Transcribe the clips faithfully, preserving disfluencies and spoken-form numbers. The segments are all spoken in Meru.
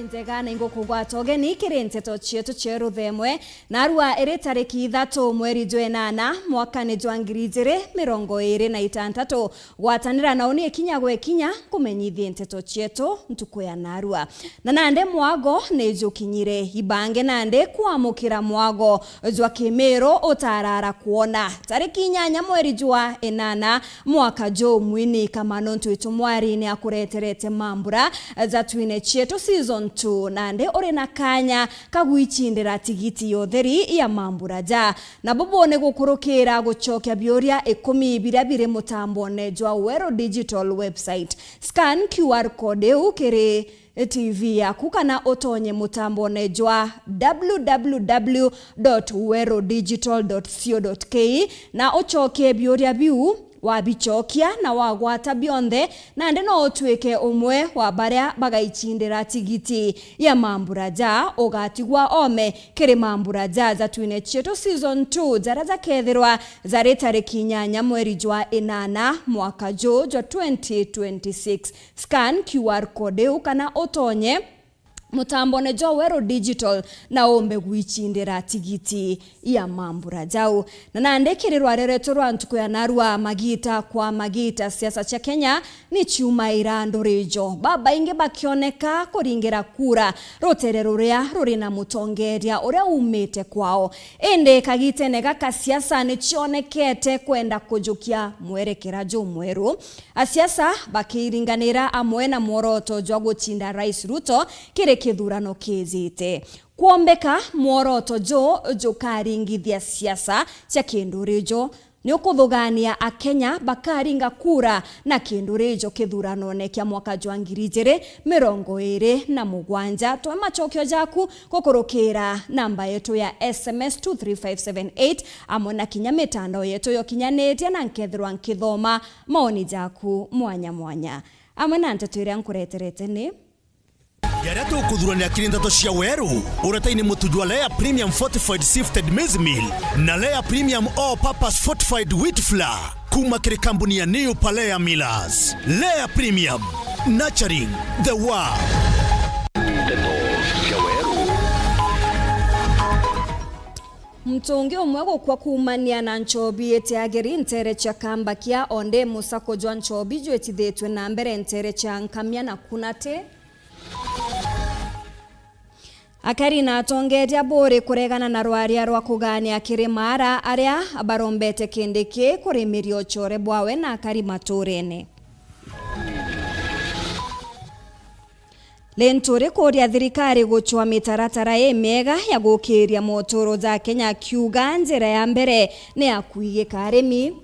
Njega na ingukugwata ugeni kiri nteto cietu cia ruthemwe. Narua iri tariki ithatu mweri jwa inana mwakani jwa ngiri ijiri mirongo iri na itantatu. Gwatanira na uni ikinya gwe kinya kumenyithie nteto cietu ntuku ya narua. Na nandi mwago ni jukinyire ibange nandi kwamukira mwago jwa kimiru utarara kwona. Tariki inyanya mweri jwa inana mwaka juu mwini kama nontu itumwari ni akureterete mambura ja twine cietu season two nandi uri na kanya kagwichindira tigiti ya utheri ya mambura ja. Na bubu ni gukurukira gucokia biuria ikumi biria biri mutambone jwa Weru Digital website. Scan Q R code iu kiri T V yaku kana utonye mutambone jwa w w w dot weru digital dot co dot k e na ucokie biuria biu. Wabicokia na wagwata bionthe, nandi no utwike umwe wa baria bagaichindira tigiti ya mambura ja ugatigwa ome kiri mambura ja ja twine cietu season two jaria jakethirwa jari tariki inyanya mweri jwa inana mwaka juu jwa twenty twenty-six. Scan Q R code iu kana utonye mutambone jwa Weru Digital na umbe gwichindira tigiti ya mambura jau. Na nandi kiri rwaria rwetu rwa ntuku ya narua, magita kwa magita, siasa cia Kenya ni ciumaira ndurijo, babaingi bakioneka kuringira kura rutere ruria ruri na mutongeria uria umite kwao. Indi kagitene gaka siasa ni cionekete kwenda kujukia mwerekera jumweru. Asiasa bakiringanira amwe na mworoto jwa guchinda Rais Ruto kiri kithurano kijite. Kwombeka mworoto juu jukaringithia siasa cia kindurijo. Ni ukuthugania Akenya bakaringa kura na kindurijo kithuranone kia mwaka jwa ngiri ijiri mirongo iri na mugwanja. Twe macokio jaku gukurukira namba yetu ya S M S two three five seven eight amwe na kinya mitandao yetu yokinyanitie, na nkethirwa nkithoma maoni jaku mwanya mwanya. Amwe na nteto iria nkureterete ni: Jaria tukuthurania kiri nteto cia weru, uretaini mutu jwa Lea Premium Fortified Sifted Maize Meal na Lea Premium All Purpose Fortified Wheat Flour kuma kiri kambuni ya New Palea Millers. Lea Premium, nurturing the world. Nteto cia weru. Mutungi umwe gukua kuumania na nchobi itiagiri ntere cia Kambakia, onde musako jwa nchobi jwitithitwe na mbere ntere cia Nkamia na Kunate. Akari na atongeria buri kuregana na rwaria rwa kugania kiri maara aria barombete Kindiki kurimiria uchore bwawe na akari maturene. Linturi kuria thirikari gucwa mitaratara imiega ya gukiria moturo ja Kenya, akiuga njira ya mbere ni ya kuigika arimi.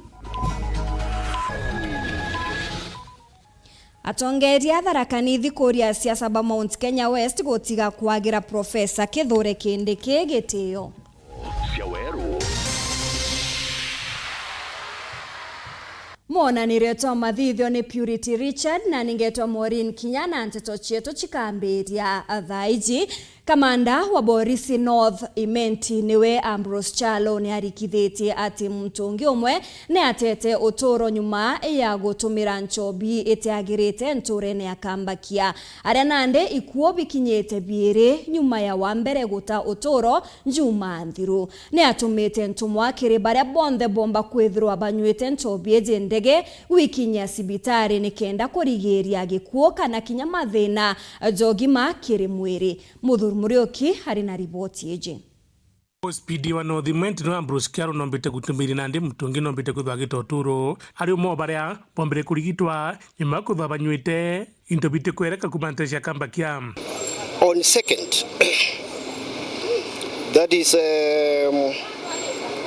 Atongeria Tharaka Nithi kuria siasa ba Mount Kenya West gutiga kwagira Profesa Kithure Kindiki gitio. Cia weru. Mwonanirio twa mathithio ni Purity Richard na ningetwa Maureen Kinya, na nteto cietu cikambiria thaa iji. Kamanda wa borisi North Imenti niwe Ambrose Kyalo ni arikithitie ati muntu ungi umwe ni atete uturo nyuma ya gutumira nchobi itiagirite nturene ya Kambakia, aria nandi ikuo bikinyite biiri nyuma ya wa mbere guta uturo njuma nthiru. Ni atumite ntumwa kiri baria bonthe bomba kwithirwa banywite nchobi iji ndege gwikinyia cibitari nikenda kurigiria gikuo kana kinya mathina ja ugima kiri mwiri. Muthuri Muriuki ari na riboti iji. O C P D wa North Imenti niwe Ambrose Kyalo nombite gutumiria nandi muntu ungi nombite kwithirwa agita uturo ari umwe o baria bombire kurigitwa nyuma ya kwithirwa banywite into bitikwereka kuuma ntere cia Kambakia. On second, that is, um,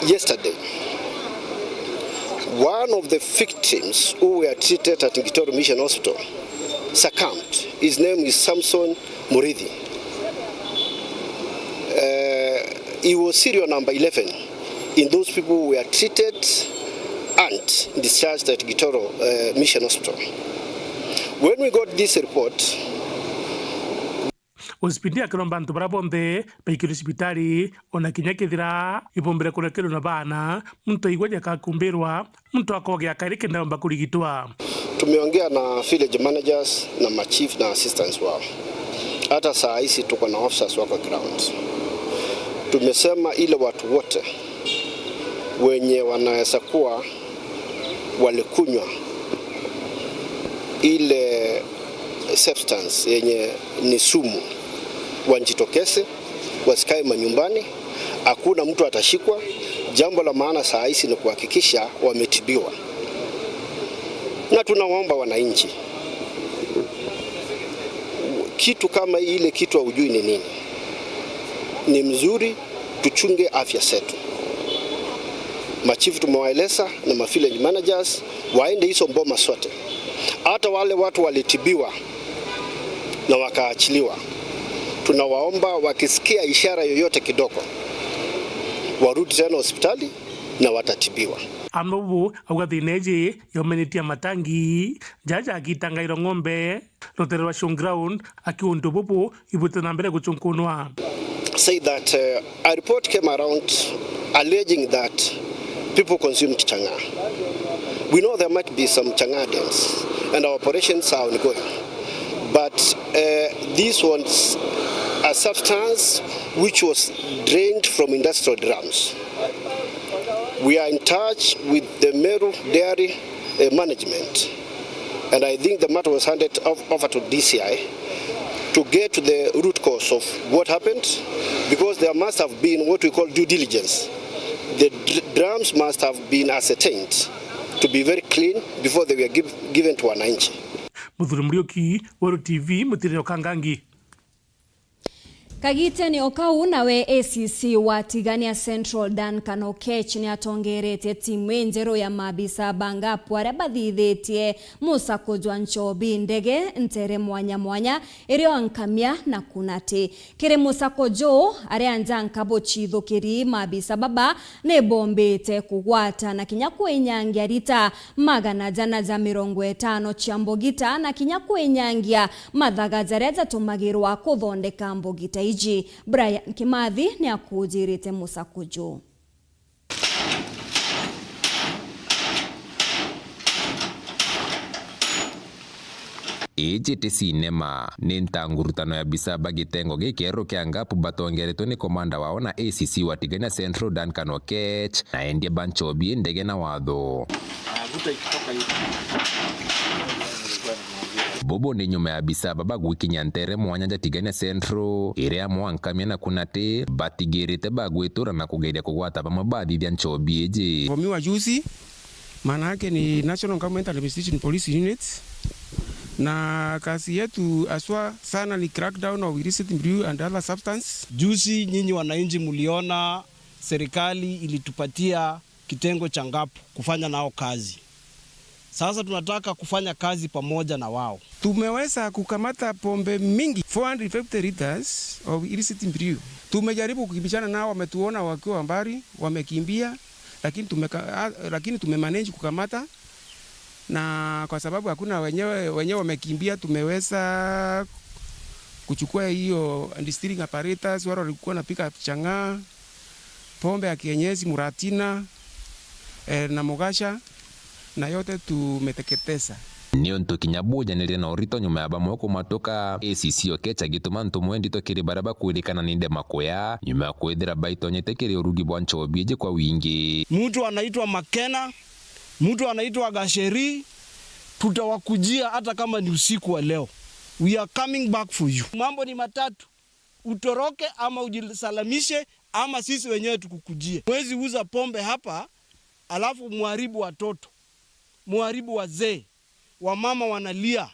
yesterday, one of the victims who were treated at Gitoro Mission Hospital succumbed. His name is Samson Murithi. Uh, he was serial number eleven in those people who were treated and discharged at Gitoro, uh, Mission Hospital. When we got this report, O C P D akiromba antu baria bonthe baikirwe cibitari, ona kinya kethira ibombire kurekerwa na baana, muntu aigua jakakumbirwa, muntu akogia kairi kenda yomba kurigitwa. Tumeongea na village managers na machief na assistants wao. Hata saa hizi tuko na officers wako ground. Tumesema ile watu wote wenye wanaweza kuwa walikunywa ile substance yenye ni sumu, wajitokeze, wasikae manyumbani, hakuna mtu atashikwa. Jambo la maana saa hizi ni kuhakikisha wametibiwa. Na tunawaomba wananchi, kitu kama ile kitu haujui ni nini, ni mzuri tuchunge afya zetu. Machifu tumewaeleza na ma village managers waende hizo boma zote. Hata wale watu walitibiwa na wakaachiliwa, tunawaomba wakisikia ishara yoyote kidogo, warudi tena hospitali na watatibiwa. Amwe bu auga thina iji yomenitie matangi jaja akitangairwa ng'ombe rutere rwa showground, akiuga untu bubu ibwite na mbere guchunkunwa. Say that, uh, a report came around alleging that people consumed chang'aa. We know there might be some chang'aa dens and our operations are ongoing. But, uh, this was a substance which was drained from industrial drums. We are in touch with the Meru Dairy, uh, management, and I think the matter was handed ov-, over to D C I to get to the root cause of what happened, because there must have been what we call due diligence. The dr-, drums must have been ascertained to be very clean before they were giv-, given to wananchi. Muthuri Muriuki, Weru T V, Mutiriro Kangangi. Kagitene o kau, nawe A C C wa Tigania Central, Duncan Oketch, ni atongeretie timu injeru ya maabisa ba Ngapu aria bathithitie musako jwa nchobi ndege ntere mwanya mwanya, irio Ankamia na Kunati. Kiri musako juu, aria njanka buchithukiri, maabisa baba ni bombite kugwata na kinya kwinyangia rita magana jana ja mirongo itano cia mbugita na kinya kwinyangia mathaga jaria jatumagirwa kuthondeka mbugita iji. Brian Kimathi ni akujirite musako juu. Iji ti cinema, ni ntangurutano ya bisa ba gitengo gikieru kia Ngapu batongeretwe ni komanda wao na A C C wa Tigania Central, Duncan Oketch, na endia ba nchobi ndege na watho. Bubu ni nyuma ya bisa baba gwikinya ntere mwanya ja Tigania Central, iria amwe Ankamia na Kunati batigirite bagwitura na kugeria kugwata bamwe bathithia nchobi iji. Vamiwa juzi, maana yake ni National Government Administration Police Units, na kazi yetu haswa sana ni crackdown of illicit brew and other substance. Juzi nyinyi wananchi mliona serikali ilitupatia kitengo cha Ngapu kufanya nao kazi. Sasa tunataka kufanya kazi pamoja na wao. Tumeweza kukamata pombe mingi, four hundred fifty liters of illicit brew. Tumejaribu kukimbizana nao, wametuona wakiwa mbali, wamekimbia, lakini tumeka-, ah, lakini tumemanage kukamata, na kwa sababu hakuna wenyewe, wenyewe wamekimbia, tumeweza kuchukua hiyo distilling apparatus, wale walikuwa wanapiga chang'aa, pombe ya kienyeji, muratina, eh, na mugasha, na yote tumeteketeza. Niuntu kinya bujanire na urito nyuma ya bamwe kumatuka, A C C Oketch agituma ntumwe ndito kiri baria bakwirikana ni ndema kuya, nyuma ya kwithira baitonyete kiri urugi bwa nchobi iji kwa wingi. Mtu anaitwa Makena, mtu anaitwa Gasheri, tutawakujia hata kama ni usiku wa leo. We are coming back for you. Mambo ni matatu. Utoroke ama ujisalamishe ama sisi wenyewe tukukujie. Huwezi uza pombe hapa alafu muharibu watoto, muharibu wazee, wamama wanalia.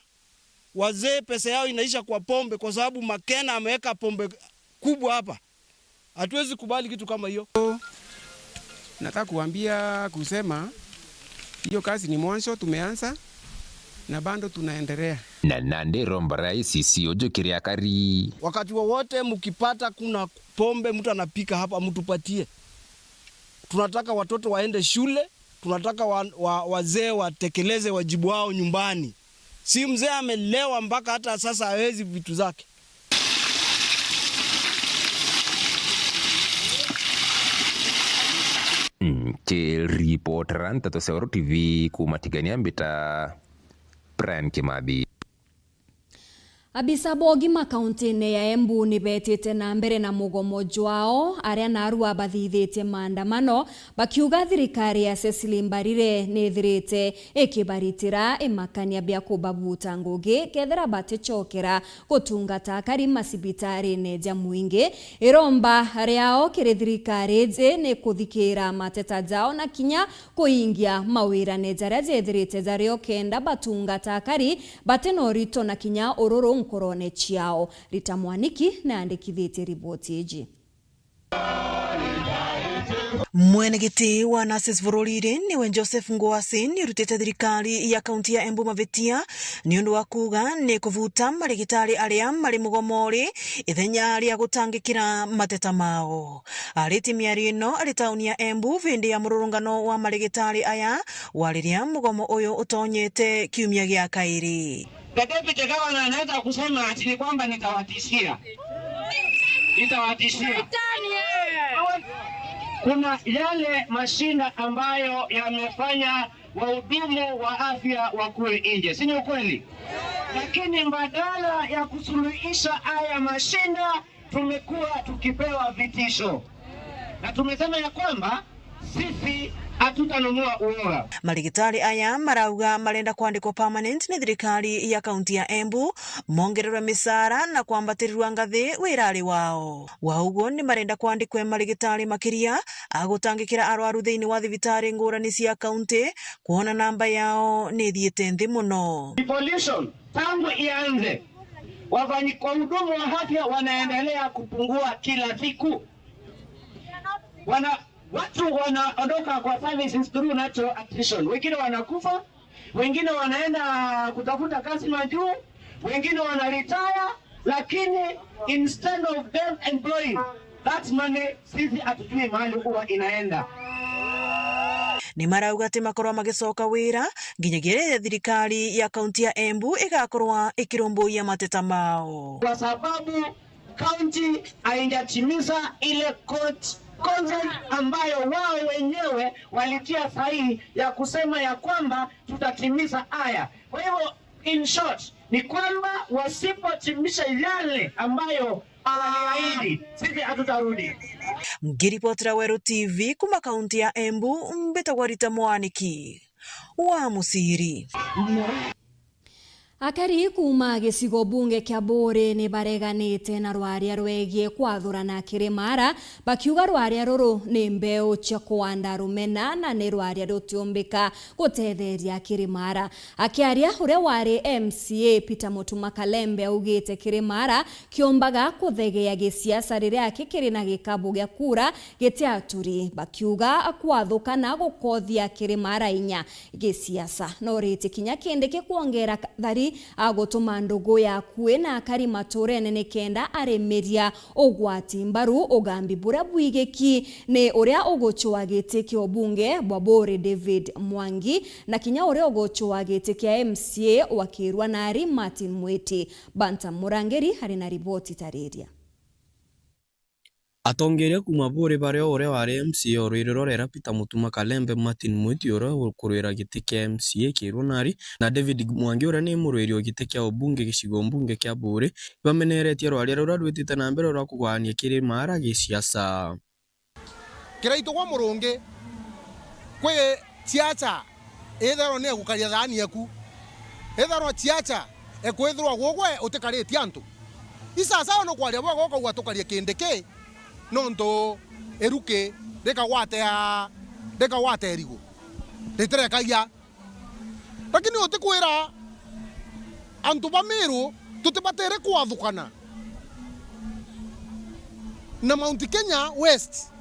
Wazee pesa yao inaisha kwa pombe kwa sababu Makena ameweka pombe kubwa hapa. Hatuwezi kubali kitu kama hiyo. Nataka kuambia, kusema, hiyo kazi ni mwanzo tumeanza na bado tunaendelea. Na nandi romba ria A C C uju kiri akari. Wakati wowote mkipata kuna pombe mtu anapika hapa, mtupatie. Tunataka watoto waende shule, tunataka wa-, wa-, wazee watekeleze wajibu wao nyumbani. Si mzee amelewa mpaka hata sasa hawezi vitu zake. Nkiripotera nteto cia Weru T V kuuma Tigania, mbita Brian Kimathi. Abisa ba ugima kauntine ya Embu ni betite na mbere na mugomo jwao, aria narua bathithitie maandamano, bakiuga thirikari ya Cecily Mbarire ni ithirite ikibaritira imakania bia kubabuta ngugi kethira baticokera gutungata akari macibitarine ja mwingi. Iromba riao kiri thirikari iji ni kuthikira mateta jao na kinya kuingia mawirane jaria jethirite jario kenda batungata akari bati na urito na kinya ururu nkorone ciao. Rita Mwaniki naandikithitie riboti iji. Mwenegiti wa nurses bururiri niwe Joseph Ngwasi ni urutite thirikari ya kaunti ya Embu mavitia ni undu wa kuuga ni kuvuta marigitari aria mari mugomori ithenya ria gutangikira mateta mao. Aritie miario ino ari tauni ya Embu vindi ya mururungano wa marigitari aya, wariria mugomo uyu utonyete kiumia gia kairi. The deputy governor anaweza kusema ati ni kwamba nitawatishia. Nitawatishia. Kuna yale mashinda ambayo yamefanya wahudumu wa afya wakuwe nje, si ni ukweli? Lakini badala ya kusuluhisha haya mashinda, tumekuwa tukipewa vitisho, na tumesema ya kwamba sisi hatutanunua uoga. Marigitari aya marauga marenda kwandikwa permanent ni thirikari ya kaunti ya Embu, mongererwe micara na kwambatirirwa ngathi wirari wao. Wa uguo, ni marenda kwandikwe marigitari makiria a gutangikira arwaru thiini wa thibitari ngurani cia kaunti, kwona namba yao ni ithiite nthi mono. Devolution, tangu ianze, wafanyi-, wahudumu wa afya wanaendelea kupungua kila siku. Wana-, watu wanaondoka kwa services through natural attrition. Wengine wanakufa, wengine wanaenda kutafuta kazi majuu, wengine wana retire, lakini instead of them employing that money, sisi hatujui mahali huwa inaenda. Ni marauga ati makorwa magicoka wira nginyagia riria thirikari ya kaunti ya Embu igakorwa ikirumbuia mateta mao. Kwa sababu kaunti haijatimiza ile court contract ambayo wao wenyewe walitia sahihi ya kusema ya kwamba tutatimiza haya. Kwa hivyo, in short, ni kwamba wasipotimiza yale ambayo waliahidi, sisi hatutarudi. Ngiripotera Weru T V kuma kaunti ya Embu, mbitagwa Rita Mwaniki wa Musiri. Akari kuuma gicigo bunge kia Buuri ni bareganite na rwaria rwegie kwathurana kiri Mara, bakiuga rwaria ruru ni mbeu cia kuanda rumena na ni rwaria rutiumbika gutetheria kiri Mara. Akiaria, uria wari M C A Peter Mutuma Kalembe augite kiri Mara kiumbaga kuthegea gisiasa riria aki kiri na gikabu gia kura gitiaturi, bakiuga kwathukana gukothia kiri Mara inya gisiasa. Noritie kinya Kindiki kwongera kathari agutuma ndugu ya akui na akari maturene nikenda arimiria ugwati mbaru ugambi buria bwigiki ni uria ugucua giti kia ubunge bwa Buuri David Mwangi na kinya uria ugucua giti kia M C A wa Kirwa Nari Martin Mwiti. Banta Murangiri ari na riboti tariria. Atongeria kuuma Buuri bario uria wari M C A o rwiri rwa Rera Peter Mutuma Kalembe, Martin Mwiti uria ukurwira giti kia M C A Kirwa Nari, na David Mwangi uria ni murwiri o giti kia ubunge gicigo mbunge kia Buuri, ibameneretie rwaria ruria rwitite na mbere rwa kugania kiri Mara gisiasa. Kiraitu gwa Murungi, kwi ciaca itherwa ni egukaria thaani eku. Itherwa ciaca ekwithirwa gugwe utikaritie antu. Isasa nukwaria bwega ukauga tukarie Kindiki, nontu iruki rikagwatea, rikagwata irigu, ritirekagia. Lakini utikwira antu ba Meru tutibatire kwathukana na Mount Kenya West,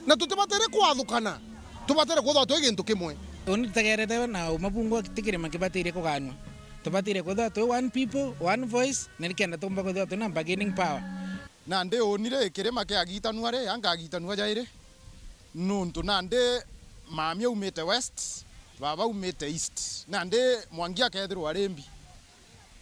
na tutibatire kwathukana, tubatire kwithirwa twi gintu kimwe. Uni tutegerete na umabungwa ti kirima kibatiire kuganwa. Tubatire kwithirwa twi one people, one voice, na nikenda tumba kwithirwa twina bargaining power. Nandi uni ri, kirima kiagitanua ri, angagitanua jairi? Nuntu nandi mami aumite West, baba aumite East. Nandi Mwangi akethirwa ari mbi,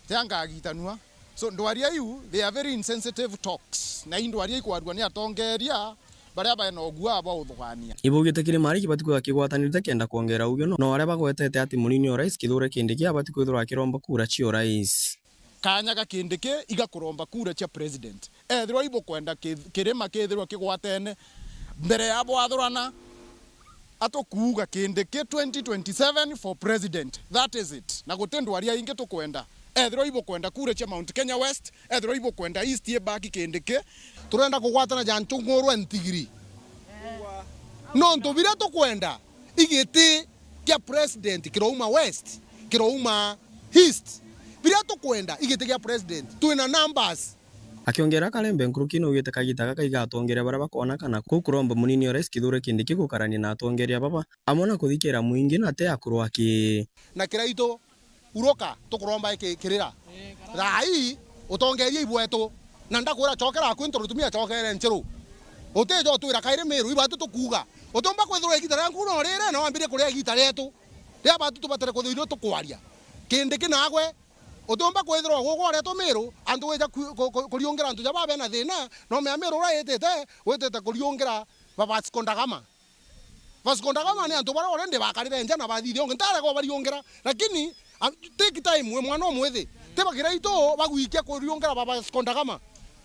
ti angagitanua. So, ndwaria iu, they are very insensitive talks. Na i ndwaria ikwarua ni atongeria baria baina uguaa bwa uthugania. Ibaugite kiri Mara kibati kwithirwa kigwatanirite kenda kwongera ugio, no, no aria bagwetete ati munini o rais Kithure Kindiki abati kwithirwa akiromba kura cia urais. kanya ga Kindiki igakuromba kura cia president. Ethirwa ibukwenda ki-, kirima kithirwa kigwatene mbere ya bwathurana, atukuuga Kindiki twenty twenty-seven for president. That is it. Na guti ndwaria ingi tukwenda. Ethirwa ibukwenda kura cia Mount Kenya West, ethirwa ibukwenda East ibaki Kindiki. Turenda kugwatana ja ntungurwe ntigiri. Nontu biria tukwenda, igiti kia president kirouma West, kirouma East. Biria tukwenda, igiti kia president. Twina numbers. Akiongera Karembe nkuruki naugite kagita gaka igatongeria baria bakoonakana kuu kuromba munini o rais Kithure Kindiki gukarania na atongeria baba, amwe na kuthikira mwingi na ti akuru aki. Na Kiraitu, uruka, tukuromba iki kirira. Thaa ii, utongeria ibwetu. Na ndakwira cokera akui ntoru tumia cokere nchiru. Utija utwira kairi Miru, ibatu tukuuga. Utiumba kwithirwa igita ria nkuno riri, na wambirie kuria igita rietu. Ria batu tubatere kwithirwa irio tukwaria. Kindiki nagwe, utiumba kwithirwa guku uretwa Miru, antu wija ku-, ku-, ku-, kuriungira antu ja babe na thina, no mea Miru uria itite, witite kuriungira baba Sikondagama. Vasco da Gama ni antu baria already bakarire nja na bathithia ungi. Ntarega ubariungira, lakini, a, take time, we mwana umwithi. Ti bakira itu bagwikia kuriungira ba Vasco da Gama.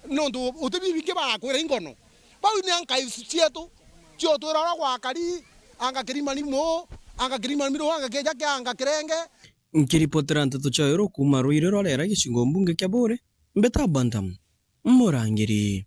Nontu uti bibingi bagakwira ingono. Bau ni anka isu cietu. Ciotwira uria gwakari, anga kirimani mu, anga kirimani miru, anga kija kia, anga kirenge. Nkiripotera nteto cia Yoro kuuma Ruiri rwa Rera gicigo mbunge kia Buuri, mbita Bantam Murangiri.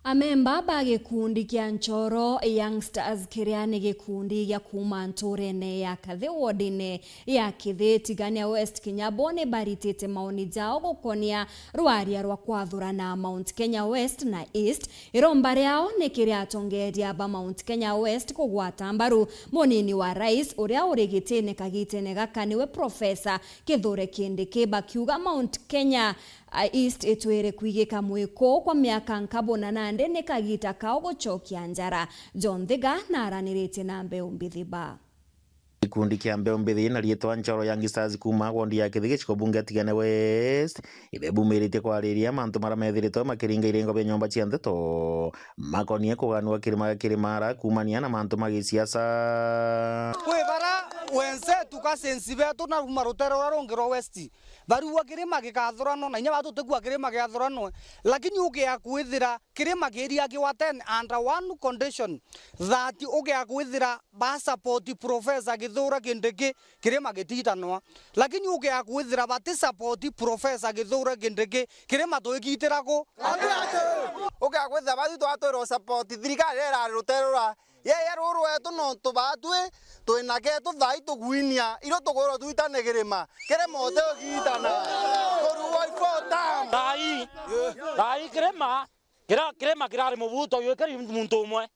Amemba ba gikundi kia Nchoro Youngsters, kiria ni gikundi gia kuuma nturene ya Kathi wodine ya Kithi Tigania West, kinya bo ni baritite maoni jao gukonia rwaria rwa kwathurana Mount Kenya West na East. Iromba riao ni kiri atongeria ba Mount Kenya West kugwata mbaru munini wa rais uria uri gitine kagitene gaka niwe Professor Kithure Kindiki, bakiuga Mount Kenya a East itwire kwigika mwiko kwa miaka nkabo na nandi ni kagita kao gucokia njara. John Thiga naraniritie na Mbeu Mbithi ba. Gikundi kia Mbeu Mbithi na riitwa Nchoro Youngsters kuuma wondi ya Kithi gicigo bunge Tigania West, ibebumiritie kwariria mantu maria methiritwe makiringa iringo bia nyomba cia nteto makonie kuganua kirima kiri mara kuumania na mantu ma gisiasa. Kwi bara wenzetu cousins betu na ruuma rutere ruria rungi rwa West, barigua kirima gikathuranwa, na inya batu tutigua kirima giathuranwe. Lakini ugea kwithira kirima kiria kiwatene under one condition, that ugea kwithira ba support Professor Kithure Kindiki, kirima gititanwa. Lakini ugea kwithira bati support Professor Kithure Kindiki, kirima twigitira ku? Ugea kwithira batwi twatwirwo support thirikari irari rutere rura Yeye ruru wetu nontu baatwi twina getu thaai tugwinia, irio tukwirwa twitane kirima, kirima uti ugiitana. Kuruwa ifota. Thaai, thaai kirima, kira, kirima kirari mubuto yukiri muntu umwe.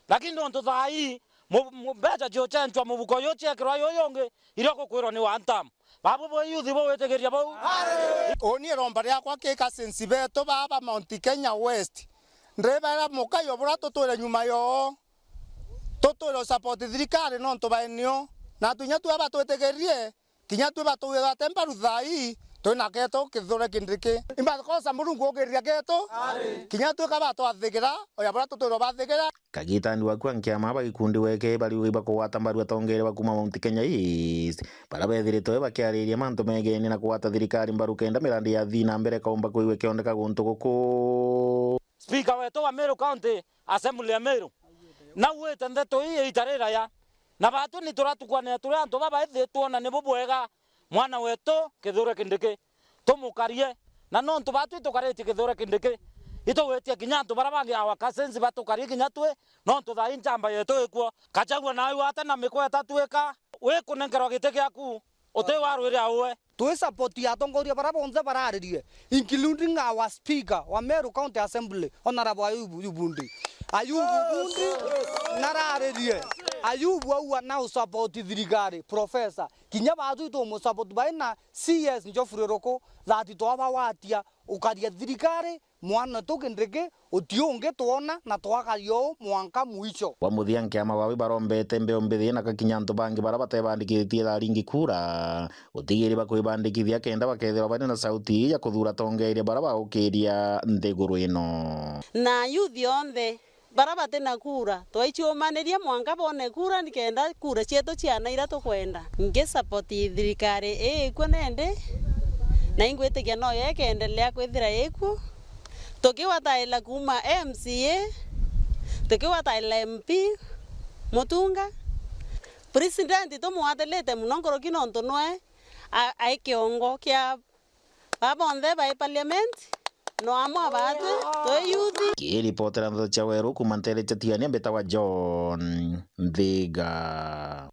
Lakini nontu thaai, mu-, mu-, mbeca ciucenjwa mubuko yu ciekirwa yuyu ungi, irio gukwirwa ni one term. Babu bo youth bo witigiria bau. Uni iromba riakwa ki cousins betu baba Mount Kenya West. Ndibera mukayo bura tutwire nyuma yoo. Tutwire usupport thirikari nontu baenio, na tunya twi abatwitigirie, kinya twi batwigate mbaru thaai, twina getu Kithure Kindiki. Imbakosa Murungu ugiriria getu, kinya twi kabatwathigira, oya bura tutwire ubathigira. Kagitani waku ankiama ba gikundi weke bariuga ibakugwata mbaru atongeria ba kuuma Mount Kenya East, bara bethiritwe bakiariria mantu megenie na kugwata thirikari mbaru kenda mirandi yathii na mbere kaumba kwigua kiondeka guntu guku. Speaker wetu wa Meru County Assembly ya Meru, nauite ndeto ii iita riraya, na baatwi ni turatukwanira turi antu babaithitwo na nibu bwega mwana wetu Kithure Kindiki. Tumukarie, na nontu baatwi tukaritie Kithure Kindiki, itugwitie kinya antu bara bangi our cousins batukarie kinya twi, nontu thaai nchamba yetu ikuo. Gachagua nawe wate na mikwa itatu ika, wikunenkerwa giti giaku. Uti warwire aue. Twi support ya atongoria bara bonthe bararirie, including our speaker wa Meru County Assembly, Honorable Ayubu Bundi. Ayubu Bundi nararirie. Ayubu auga na usupport thirikari, Professor. Kinya baatwi tumusupport baina C S Geoffrey Ruku, that twabawatia ukaria thirikari, mwana tu Kindiki, uti ungi twona na twakaria uu mwanka mwisho. Bwa muthia nkiama bawe barombete mbeu mbithi na gakinya antu bangi bara batebandikithitie tharingi kura, gutigiri bakwibandikithia kenda bakethirwa bari na sauti ya kuthura tongeria bara baukiria nthiguru ino. Na youth yonthe bara bati na kura, twaichiumaniria mwanka bone kura, nikenda kura cietu ciana ira tukwenda. Ngi support thirikari ii ikwo nende, na ingwitikia noyo ikeendelea kwithira ikuo. Tukiwataila kuuma M C A, tukiwataila M P, Mutunga, President tumwatilite mono nkuruki nontu nwe a-, ai kiongo kia baa bonthe bai parliament, no amwe abaatwi twi youth. Kiripotera ndeto cia Weru kuuma nteere cia Tigania, mbitagwa John Nthiga.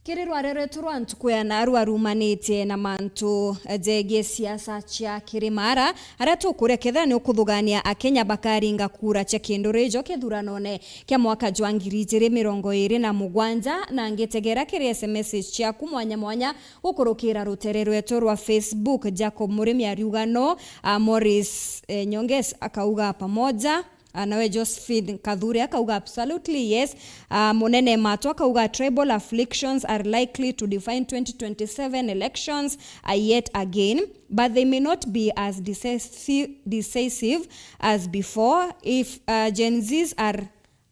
Kiri rware rwetu rwa ntuku ya naarua rumanite na mantu jegie siasa cia kiri maara, aria tukuria kethira ni ukuthugania Akenya bakaringa kura cia kindurijo kithuranone kia mwaka jwa ngiri ijiri mirongo iri na mugwanja, na ngitegera kiri S M S ciaku mwanya mwanya gukurukira rutere rwetu rwa Facebook. Jacob Murimi ariuga no, a, Morris, eh, Nyonges akauga pamoja. Ah, nawe Josephine Kathure akauga, "Absolutely yes." Ah, Munene Mato akauga, "Tribal afflictions are likely to define twenty twenty-seven elections, ah, yet again, but they may not be as decisive, decisive as before. If, ah, Gen Zs are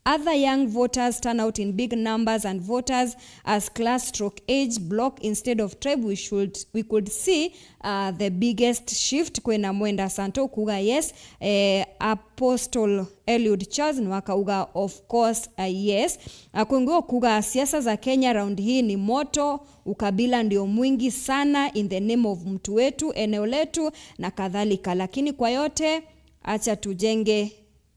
other young voters turn out in big numbers and voters as class stroke age block instead of tribe, we should, we could see, uh, the biggest shift." Kwina Mwenda Santo kuga yes, eh, Apostle Eliud Charles no akauga, "Of course, uh, yes." Akwingwi okuga, "Siasa za Kenya round hii ni moto, ukabila ndio mwingi sana in the name of mtu wetu, eneo letu na kadhalika, lakini kwa yote acha tujenge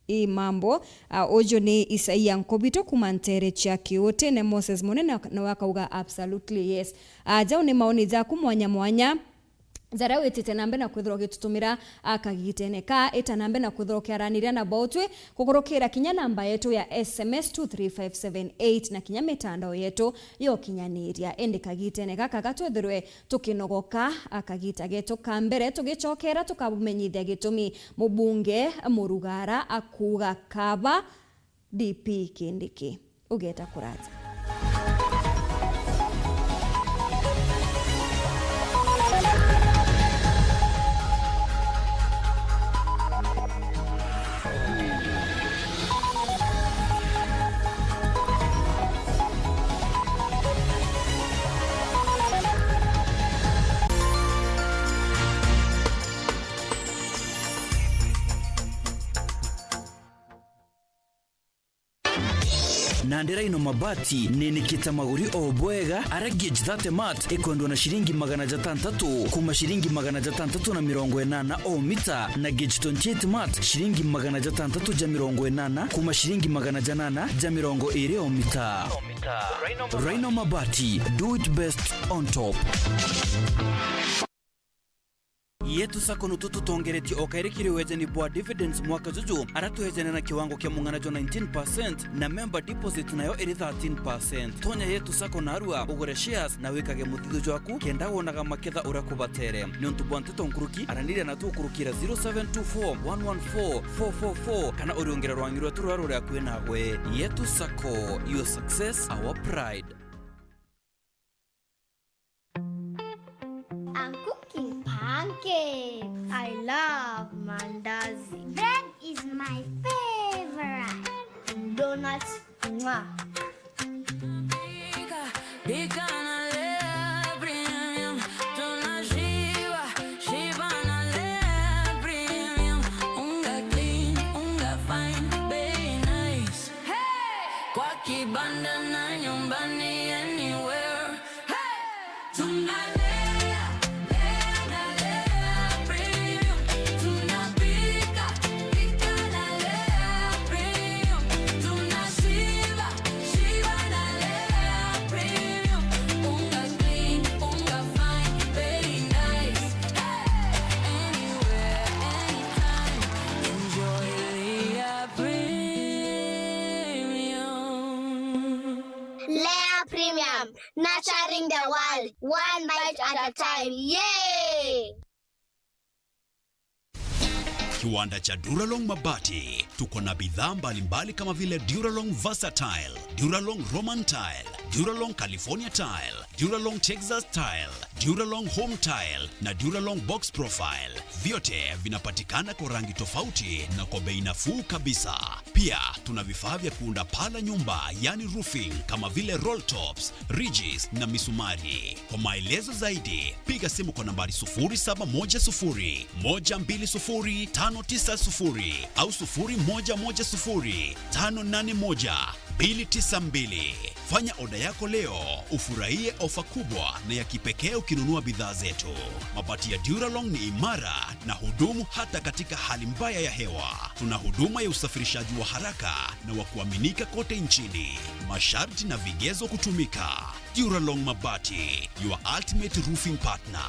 ii mambo." Ah, uju ni Isaia Nkobito kuuma nteere cia Kiutine. Moses Munene nawe akauga, "Absolutely yes." Ah, jau ni maoni jaku mwanya mwanya jaria witite na mbere na kwithirwa ugitutumira, ah, kagitene ka. Ita na mbere na kwithirwa ukiaraniria na bautwi kukurukira kinya namba yetu ya S M S two three five seven eight na kinya mitandao yetu ya ukinyaniria. Indi kagitene gaka gatwithirwe tukinogoka, a, kagita getu ka mbere, tugicokera tukabumenyithia gitumi mubunge Murugara akuuga kaba D P Kindiki. Ugeta kuraja. Nandi Rhino Mabati ninikite maguri o bwega, aria gauge thirty mat ikwendwa na ciringi magana jatantatu kuma ciringi magana jatantatu na mirongo inana o mita, na gauge twenty-eight mat ciringi magana jatantatu ja mirongo inana kuma ciringi magana janana ja mirongo iri o mita. Rhino Mabati, do it best on top. Yetu Sacco nutu tutongeretie o kairi kiri wejani bwa dividends mwaka juju, aria twejane na kiwango kia mung'ana jwa nineteen percent, na member deposit nayo iri thirteen percent. Tonya Yetu Sacco narua, ugure shares na wikage muthithio jwaku, kenda wonaga maketha uria kubatere. Niuntu bwa nteto nkuruki, araniria natu ukurukira zero seven two four one one four four four four kana uriungire rwangi rwetu ruria ruri akui nawe. Yetu Sacco, your success, our pride. I'm cooking pancakes. I love mandazi. Bread is my favorite. Donuts, mwah. Pika, pika na Lea Premium. Tunashiba, shiba na Lea Premium. Unga clean, unga fine, bei nice. Hey! Kwa kibanda na nyumbani, anywhere. Hey! Tunalea, lea na Lea Premium. Tunapika, pika na Lea Premium. Tunashiba, shiba na Lea Premium. Unga clean, unga fine, very nice. Hey! Anywhere, anytime. Enjoy Lea Premium. Lea Premium, nurturing the world, one bite at a time. Yay! Kiwanda cha Duralong Mabati. Tuko na bidhaa mbalimbali kama vile Duralong Versatile, Duralong Roman Tile, Duralong California Tile, Duralong Texas Tile, Duralong Home Tile na Duralong Box Profile. Vyote vinapatikana kwa rangi tofauti na kwa bei nafuu kabisa. Pia tuna vifaa vya kuunda paa la nyumba, yani roofing, kama vile roll tops, ridges na misumari. Kwa maelezo zaidi, piga simu kwa nambari sufuri saba moja sufuri, moja mbili sufuri, tano tisa sufuri au sufuri moja moja sufuri, tano nane moja, mbili tisa mbili. Fanya oda yako leo, ufurahie ofa kubwa na ya kipekee ukinunua bidhaa zetu. Mabati ya Duralong ni imara na hudumu hata katika hali mbaya ya hewa. Tuna huduma ya usafirishaji wa haraka na wa kuaminika kote nchini. Masharti na vigezo kutumika. Duralong Mabati, your ultimate roofing partner.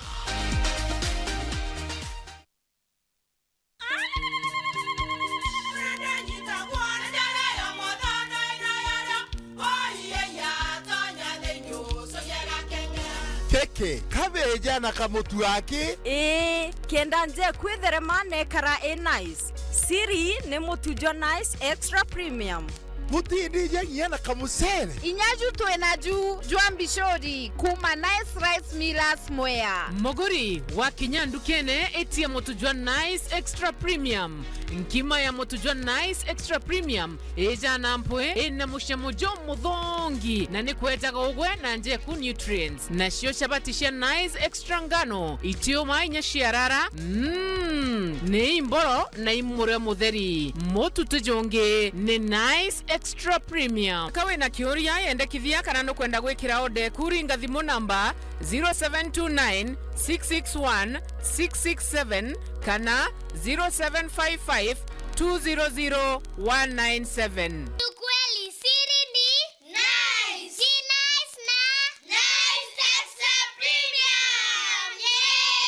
Keke, kabeja na kamutu aki. Ii, kenda nje kwitherema nekara i nice. Siri ni mutu jwa Nice Extra Premium. Mutindije nginya na kamucere. Inya ju twina ju jwa mbicuri kuma Nice Rice Millers Mwea. Muguri, wakinya ndukene, itia mutu jwa Nice Extra Premium. Nkima ya mutu jwa Nice Extra Premium ijana mpwi, ina mucamo jumuthongi, na ni kwejaga ugwe na njeku nutrients. Nacio chabati cia Nice Extra ngano, itiuma inya ciarara, mm, ni imboro na imurio mutheri. Mutu ti jungi ni Nice Extra Premium. Ka wina kiuria, yendekithia kana nukwenda gwikira order eku, ringa thimu namba zero seven two nine, six six one, six six seven kana zero seven five five, two zero zero, one nine seven. Ukweli siri ni Nice. Ni Nice na Nice Extra Premium. Yay!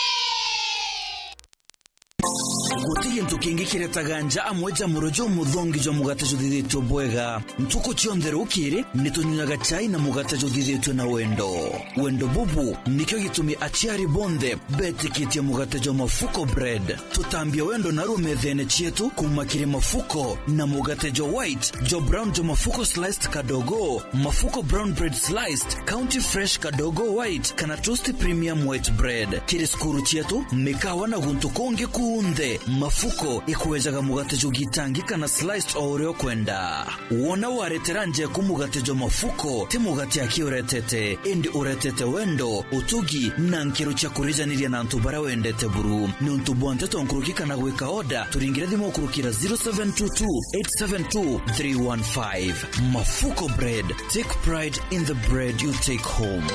Guti gintu kingi kiretaga nja amwe ja muro jumuthongi jwa mugate juthithitue bwega. Ntuku cionthe rukiri, ni tunyuaga chai na mugate juthithitue na wendo. Wendo bubu nikio gitumi aciari bonthe betikitie mugate jwa Mafuko Bread. Tutambia wendo naru methene cietu kuma kiri mafuko na mugate jwa white, jwa brown jwa Mafuko Sliced Kadogo, Mafuko Brown Bread Sliced, County Fresh Kadogo White, kana Toast Premium White Bread. Kiri cukuru cietu, mikawa na guntu kungi kunthe, Mafuko ikwejaga mugate jwa gitangi kana sliced o uria ukwenda. Wona waretera njeku mugate jwa Mafuko, ti mugate aki uretete, indi uretete wendo, utugi, na nkiro cia kurijaniria na antu baria wendete buru. Niuntu bwa nteto nkuruki kana gwika order, turingire thimu ukurukira zero seven two two, eight seven two, three one five. Mafuko Bread, take pride in the bread you take home.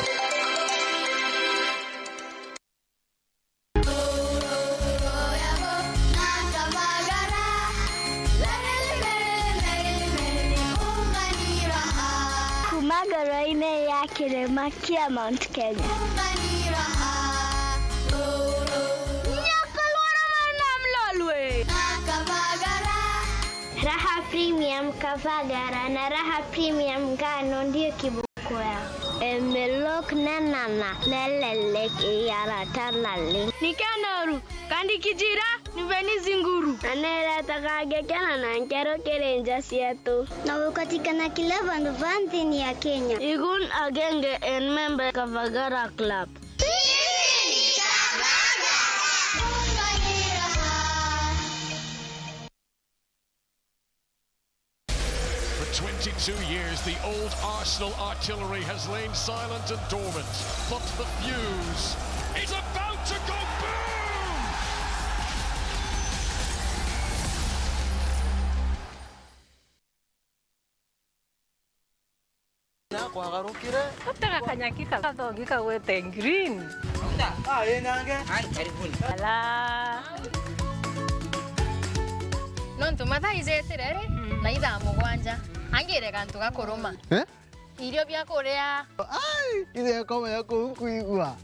Kuma ngoro-inĩ ya kĩrĩma kĩa Mount Kenya. Nyoka lwara na mlolwe. Raha Premium Kavagara na Raha Premium Ngano ndio kibu- Kwea. Emelok nenana nelelek iyara tanali. Ni kenoru, kandi kijira, ni veni zinguru. Na neretaga ngekena na nkero kiri nja cietu. Na gukatikana kila vandu va nthini ya Kenya. Igun agenge en member Kavagara Club. For twenty-two years, the old Arsenal artillery has lain silent and dormant, but the fuse is about to go boom! Na kwagarukire. Gutega kanyaki ka-, gathogi kagwete green. Ah, ĩ nange. Ai, karibuni. Ala. Nontu mathaa ijetire ri, mm, na ithaa mugwanja. Angire gantu ga kuruma. Eh? Irio bia kuria. Ai, ithe akoma ya kuu nkuigua.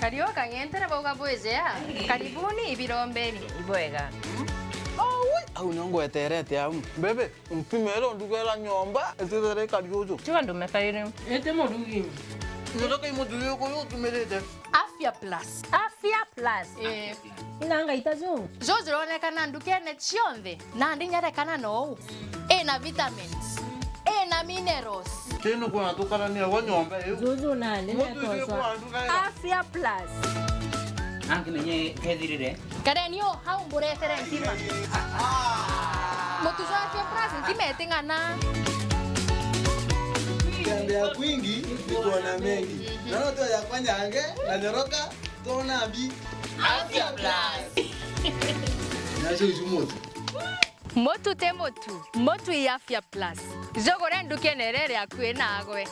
Kariu kang'entere bauga bwijea. Karibuni ibirombeni. Ibwega. Oh, ui. Au nio ngweterete au. Bebe, mpimere ndugera nyomba, itithere kariuju. Tiga ndume kairi. Ite murugi. Ndoka imuthuri uyu utumirite. Afya Plus. Afya Plus. Eh. Ina ngaita ju. Ju jironekana ndukene cionthe. Nandi nyarekana nou. Ina vitamins. Ina minerals. Tino kwa tukarania wa nyomba iu. Juju nandi. Mutu ije kwa nduga. Afya Plus. Angi menye kethirire. Kareni o hau mburetere ntima. Mutu jwa Afya Plus ntima iting'ana. Tembea kwingi ni kuona mengi. Naona tu ya kwanyange na nyoroka, tuona mbi. Afya Plus. Nacio icu mutu. Mutu ti mutu, mutu i Afya Plus. Jugure ndukene iria iri akui naagwe.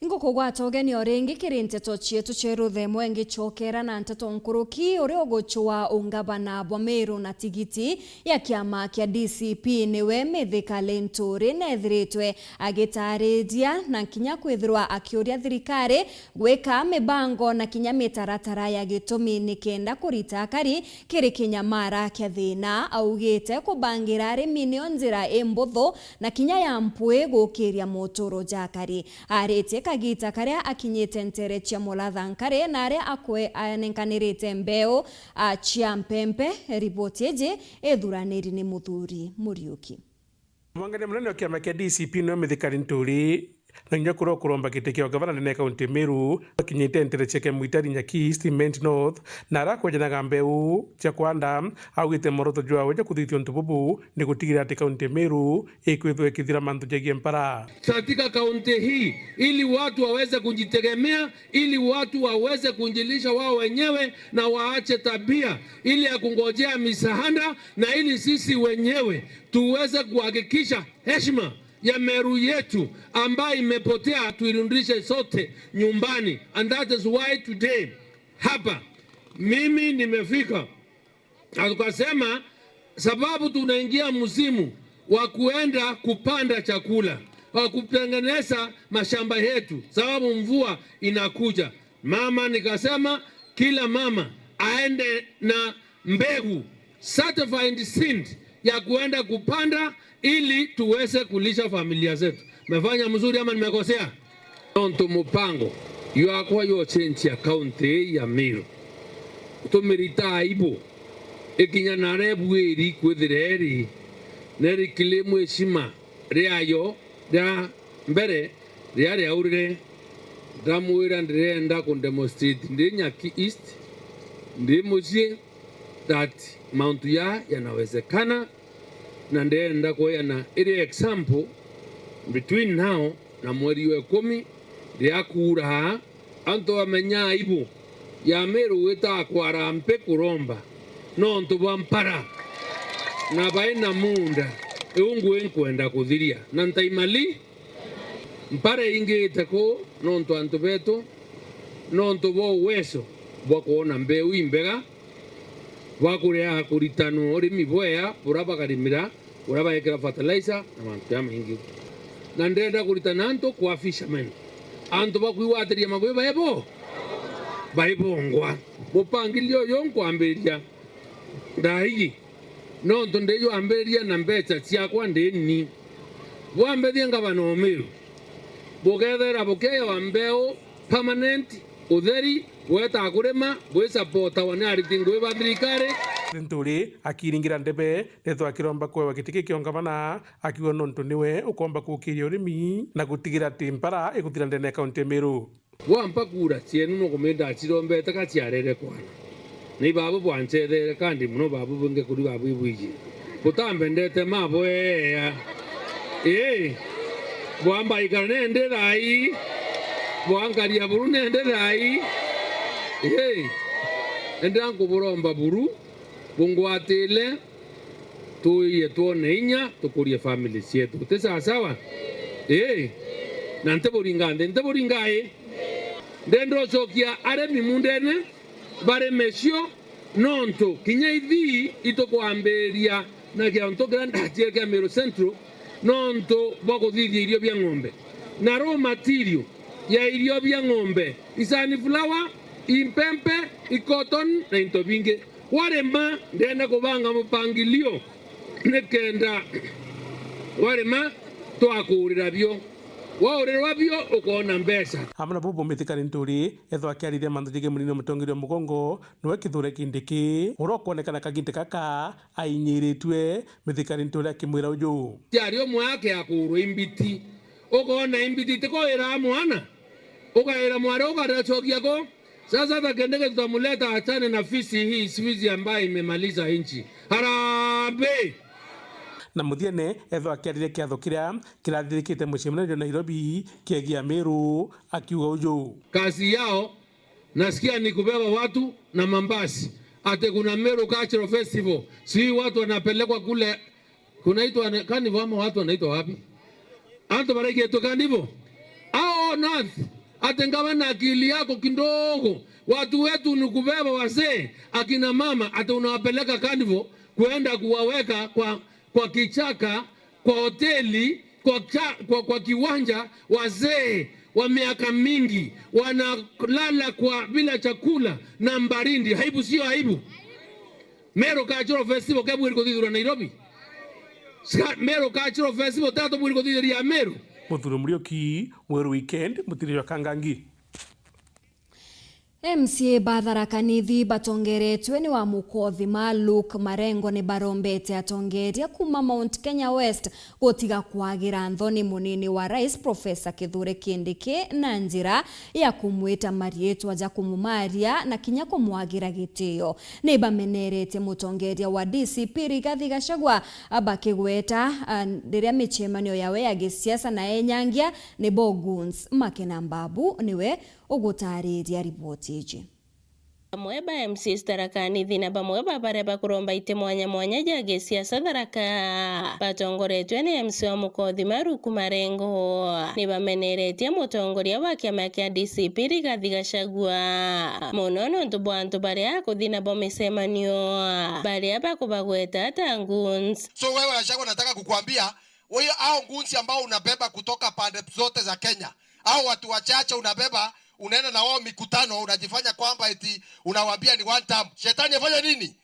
Ingukugwata ugeni o ringi kiri nteto cietu cia ruthemo, ingicokera na nteto nkuruki. Uria ugucua ungavana bwa Meru na tigiti ya kiama kia D C P niwe Mithika Linturi neethiritwe agitaariria na kinya kwithirwa akiuria thirikari gwika mibango na kinya mitaratara ya gitumi nikenda kurita akari kiri kinyamara kia thina. Augite kubangira arimi nio njira imbuthu na kinya ya mpwi gukiria muturo ja akari. Aritie kagita karia akinyite ntere cia Mulatha Nkare na aria akwe anenkanirite mbeu, a, cia mpempe. Riboti iji ithuraniri ni Muthuri Muriuki. Mwangania munene wa kiama kia D C P niwe Mithika Linturi, na kinya kuria ukuromba giti kia ugavana ndene ya kaunti ya Meru, akinyite ntere cia Kemwitari, Nyaki East, Imenti North, na aria akwejanaga mbeu cia kwanda, augite mworoto jwawe jwa kuthithia untu bubu ni gutigira ati kaunti ya Meru ikwithwa ikithira mantu jegie mpara. Katika kaunti hii, ili watu waweze kujitegemea, ili watu waweze kujilisha wao wenyewe na waache tabia ili ya kungojea misaada, na ili sisi wenyewe tuweze kuhakikisha heshima ya Meru yetu ambayo imepotea, tuirudishe sote nyumbani. And that is why today hapa mimi nimefika. Na tukasema, sababu tunaingia msimu wa kuenda kupanda chakula, wa kutengeneza mashamba yetu, sababu mvua inakuja. Mama, nikasema kila mama aende na mbegu, certified seed, ya kuenda kupanda ili tuweze kulisha familia zetu. Mefanya mzuri ama nimekosea? Nontu mupango yakwa yo change ya county ya Meru, tumirita aibu ikinya na aria ibuiri kwithira iri neri kili mwishima riayo ria mbere riria riaurire. Ndamwira ndirenda ku demonstrate ndi Nyaki East, ndi mucii, that mauntu ya yanawezekana, na ndenda kweana iri example between now na mweri wa ikumi riria kuuraa, antu bamenya aibu ya Meru gwita kwa Harambee kuromba nontu bwa mpara na bai na muunda iu ngui nkwenda kuthiria na ntaimali. Mpara ingite kuu nontu antu betu nontu bwa uwezo bwa kwona mbeu imbega, bwa kuria kuritanwa urimi bwea buria bakarimira, uria baekira fertilizer na mantu jamaingi. Na ndenda kuritana antu kwa fishermen, antu bakwigwatiria magui baibo baibongwa. Mupangilio uyu nkwambiriria ndaigi nontu ndijwambiriria na mbeca ciakwa ndi ni. Bwambithia ngavana o Meru, bukethera bukiewa mbeu permanent, utheri, gweta kurima, gwisapotawa ni ariti ngui ba thirikari. Linturi akiringira ndebe, ndeto akiromba kwewa giti giki kia ungavana, akiuga nontu niwe ukomba kukiria urimi na gutigira ati mpara iguthira ndene ya kaunti ya Meru. Bwampa kura cienu nukumenda cirombete ka ciarere kwana. Ni babu bwancetheere kandi mono babu bwingi kuri babu ibwiji. Butambendete mabwea. Ii. Bwamba ikara nende thai. Bwankaria buru nende thai. Ii. Endera nkuburomba buru, bungwatile, tuiye twone inya, tukurie family cietu. Ti sawasawa? Ii. Na ntiburinga nthi, ntiburinga ii? Ndenda ucokia arimi mundene barime cio, nontu kinya ithii itukwambiria Na kiantu kiria ndaciere kia Meru Central nontu bwa kuthithia irio bia ng'ombe. Na raw material ya irio bia ng'ombe, i sunflower, i mpempe, i cotton na into bingi. Warima, ndenda kubanga mupangilio nikenda warima twakuurira bio. Waurirwa bio ukoona mbeca. Amwe na bubu Mithika Linturi, ethwa akiariria mantu jegii munini wa mutongeria wa mugongo, niwe Kithure Kindiki, uria ukwonekana kaginda gaka ainyiritue. Mithika Linturi akimwira uju. Ciari umwe ake akuurwa imbiti. Ukoona imbiti itikuiraa mwana, ukaira mwari ukacokia ku. Sasa hata Kindiki tutamuleta achane na fisi hii, fisi ambayo imemaliza nchi. Harambee! Na muthiene, ethwa akiariria kiatho kiria kirathirikite mucemanio Nairobi kiegia Meru, akiuga uju. Kazi yao nasikia ni kubeba watu na mambasi. Ati kuna Meru Cultural Festival. Sijui watu wanapelekwa kule, kunaitwa ne-, carnival ama watu wanaitwa wapi? Antu baraigitwe carnival. Hao on earth, ati ngawa na akili yako kidogo. Watu wetu ni kubeba wazee, akina mama, ati unawapeleka carnival kuenda kuwaweka kwa, kwa kichaka, kwa hoteli, kwa, cha, kwa, kwa kiwanja, wazee wa miaka mingi wanalala kwa, bila chakula na baridi. Aibu sio aibu? Meru Cultural Festival ke bwiri kuthithirwa Nairobi? Ska-, Meru Cultural Festival tatu bwiri kuthithiria Meru? Muthuri Muriuki, Mweru Weekend, mutiri jwa Kangangi. M C A ba Tharaka Nithi batongeretue ni wa Mukothima Luke Marengo ni barombete atongeria kuma Mount Kenya West gutiga kwagira nthoni munini wa rais Profesa Kithure Kindiki na njira ya kumwita mariitwa ja kumumaria na kinya kumwagira gitio. Ni bameneretie mutongeria wa D C P Rigathi Gachagua bakigweta, ah, riria micemanio yawe ya gisiasa na enyangia ni bo goons. Makena Mbabu niwe ugutaariria riboti iji. Bamwe ba M C As Tharaka Nithi na bamwe ba baria bakuromba iti mwanya mwanya ja gisiasa Tharaka, batongoretwe ni M C A wa Mukothima Luke Marengo, ni bameneretie mutongoria wa kiama kia D C P Rigathi Gachagua mono nontu bwa antu baria akuthi nabo micemanio, baria bakubagweta ta goons. So wewe Gachagua, nataka kukuambia, wewe, hao goons ambao unabeba kutoka pande zote za Kenya, hao watu wachache unabeba, unaenda na wao mikutano, unajifanya kwamba eti unawaambia ni one term. Shetani afanya nini?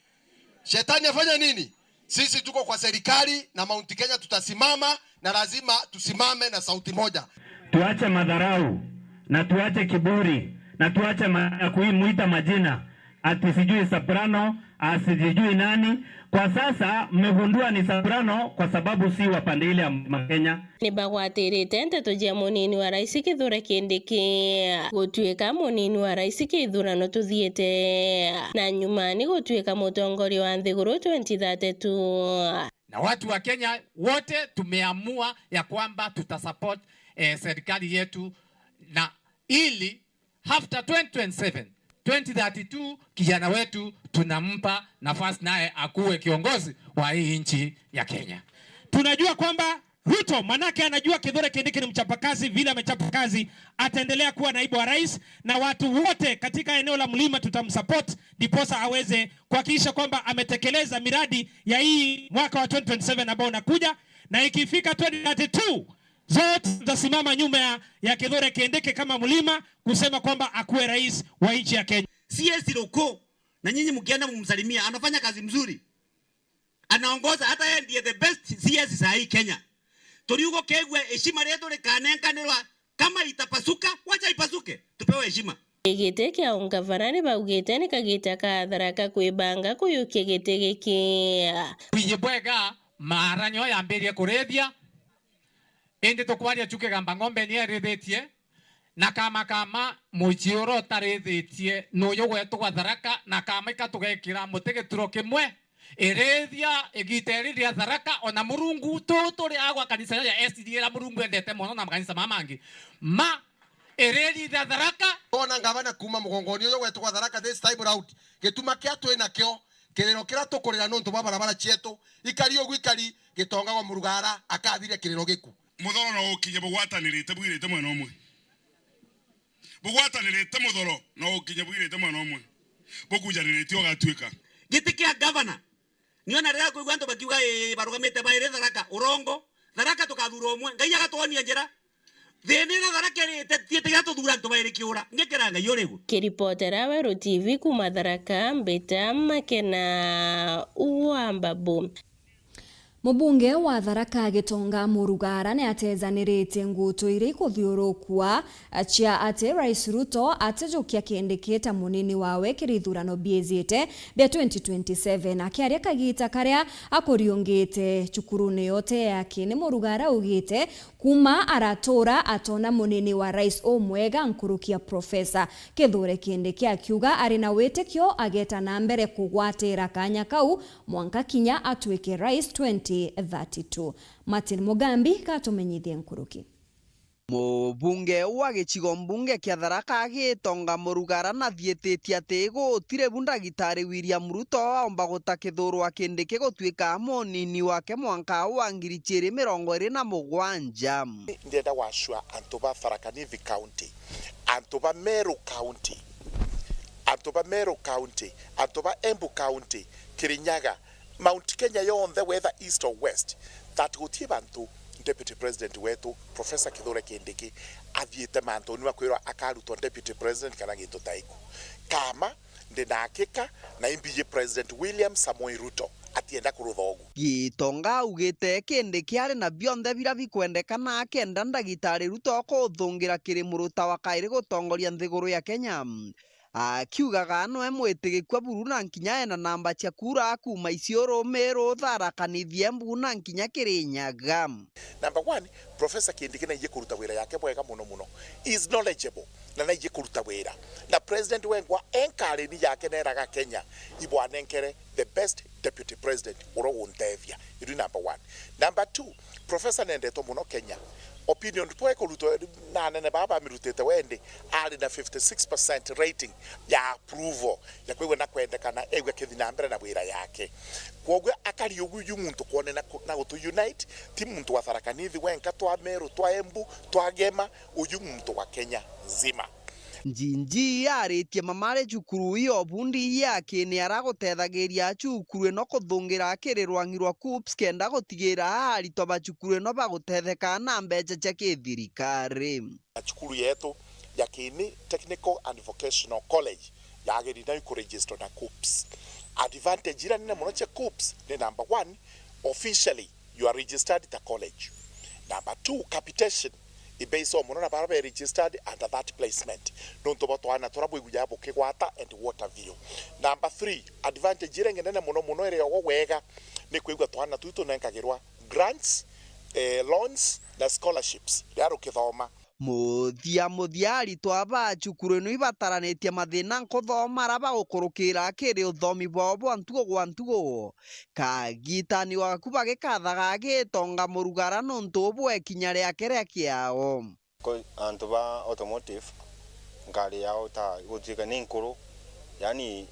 Shetani afanya nini? Sisi tuko kwa serikali na Mount Kenya tutasimama, na lazima tusimame na sauti moja. Tuache madharau na tuache kiburi na tuache ma-, ya kuimuita majina ati sijui Soprano, ah, sijui nani. Kwa sasa mmegundua ni Soprano kwa sababu si wa pande ile ya Mlima Kenya. Ni bagwatirite nteto cia munini wa rais Kithure Kindiki gutuika munini wa rais kithurano tuthiite, na nyuma ni gutuika mutongoria wa nthiguru twenty thirty-two. Na watu wa Kenya wote tumeamua ya kwamba tutasupport, eh, serikali yetu, na ili after twenty twenty-seven, twenty thirty-two, kijana wetu tunampa nafasi naye akuwe kiongozi wa hii nchi ya Kenya. Tunajua kwamba Ruto, manake anajua Kithure Kindiki ni mchapakazi, vile amechapa kazi, ataendelea kuwa naibu wa rais, na watu wote katika eneo la mlima tutamsupport, ndiposa aweze kuhakikisha kwamba ametekeleza miradi ya hii mwaka wa twenty twenty-seven ambao unakuja, na ikifika twenty thirty-two, zote tutasimama nyuma ya, ya Kithure Kindiki kama mlima kusema kwamba akuwe rais wa nchi ya Kenya. C S Roko, na nyinyi mkienda mumsalimia, anafanya kazi mzuri. Anaongoza, hata yeye ndiye the best C S saa hii Kenya. Turiuga kegwe heshima yetu rikanenkanirwa, kama itapasuka, wacha ipasuke, tupewe heshima. Giti kia ungavana ni baugite ni kagita ka Tharaka kwibanga kuyukia giti giki. Kwiji bwega, maara nyo yambirie kurithia, indi tukwaria chu kigamba ng'ombe ni erithitie, na kama kama mucii uria utarithitie nuyu gwetwa Tharaka, na kama ika tugekira muti gituro kimwe, irithia igita iri ria Tharaka, ona Murungu tu turi agwa kanisa ya S D A iria Murungu endete mono na makanisa mama mangi. Ma, irithia Tharaka. Ona ngavana kuma mugongoni uyu gwetwa Tharaka this time round, gituma kia twi nakio, kiriro kiria tukurira nontu bwa barabara cietu, ikari ugu ikari, Gitonga wa Murugara akathiria kiriro giku. Muthoro no ukinye bugwatanirite bwirite mwena umwe. Bugwatanirite muthoro no ukinye bwirite mwena umwe. Bukujanirite ugatuika. Giti kia gavana Niona riria kwigua antu bakiuga, "Ii, barugamite bairi Tharaka." Urongo. Tharaka tukathura umwe. Ngai agatwonia njira. Thina ira Tharaka irite, tietiga tuthura antu bairi kiura. Ngikira Ngai urigu. Kiripotera Weru T V kuuma Tharaka, mbita Makena wa Mbabu. Mubunge wa Tharaka Gitonga Murugara ni atezanirite ngutu iria ikuthiurukua cia ati Rais Ruto atijukia Kindiki ta munini wawe kiri ithurano biijite bia twenty twenty-seven. Akiaria kagita karia akuriungite cukurune yote ya Kini, Murugara augite kuuma aratura atona munini wa rais umwega nkuruki ya Profesa Kithure Kindiki, akiuga ari na witikio ageta na mbere kugwatira kanya kau mwanka kinya atwike rais twenty thirty-two. Martin Mugambi gatumenyithie nkuruki. Mubunge wa gicigo mbunge kia Tharaka Gitonga Murugara nathiititie ati gutiri bu Ndagitari William Ruto aomba guta Kithure Kindiki gutuika munini wake mwanka wa ngiri ciiri mirongo iri na mugwanja. Ndienda gwacua antu ba Tharaka Nithi County, antu ba Meru County, antu ba Meru County, antu ba Embu County, Kirinyaga, Mount Kenya yonthe, whether east or west, that guti bantu Deputy President wetu Professor Kithure Kindiki athiite mantuni ma kwirwa akarutwa Deputy President kana gintu ta iku. Kama ndi na hakika na imbiji President William Samoei Ruto atienda kurutha ugu. Gitonga augite Kindiki ari na bionthe biria bikwendekana akenda Ndagitari Ruto kuthungira kiri muruta wa kairi gutongoria nthiguru ya Kenya. Akiugaga nwe mwitigikua buru na nkinya ena namba cia kura kuuma Isiolo, Meru, Tharaka Nithi, Embu na nkinya Kirinyaga. Number one, Professor Kindiki naiji kuruta wira yake bwega muno muno. He is knowledgeable na naiji kuruta wira. Na President wengwa enkarini yake neraga Kenya ibwanenkere the best deputy president uria uguntethia. Iru number one. Number two, Professor nendetwe muno Kenya. Opinion poll ikurutwa na anene baba bamirutite wendi, ari na fifty-six percent rating ya approval, ya kwigua na kwendekana, egua kithi na mbere na wira yake. Kwoguo akari ugu ju muntu kwone na ku-, na gutu unite, ti muntu wa Tharaka Nithi wenka, twa Meru, twa Embu, twa Gema, uju muntu wa Kenya nzima. Njinji aritie mamari cukuru iyo bundi ya Kini aragutethagiria cukuru ino kuthungira kiri rwangi rwa KUCCPS kenda gutigira aritwa ba cukuru ino bagutetheka na mbeca cia kithirikari. Cukuru yetu ya Kini Technical and Vocational College yagiri nayo kuregister na KUCCPS. Advantage iria nene muno cia KUCCPS ni number one, officially you are registered ta college. Number two, capitation i base o muno na bara be registered under that placement. Nontu bwa twana tura bwiguja bukigwata and water view. Number three, advantage iria ingi nene muno muno iria ogo wega ni kwigua twana tu tunenkagirwa grants, eh, loans na scholarships riria rukithoma. Muthia muthia, aritwa ba cukuru ino ibataranitie mathina nkuthoma ara bagukurukira kiri uthomi bwao bwa ntugo gwa ntugo. Kagitani gaku bagikathaga Gitonga Murugara nontu bwa ikinya riake ria kiao. Ko-, antu ba automotive, ngari yao ta gutuika ni nkuru, yani,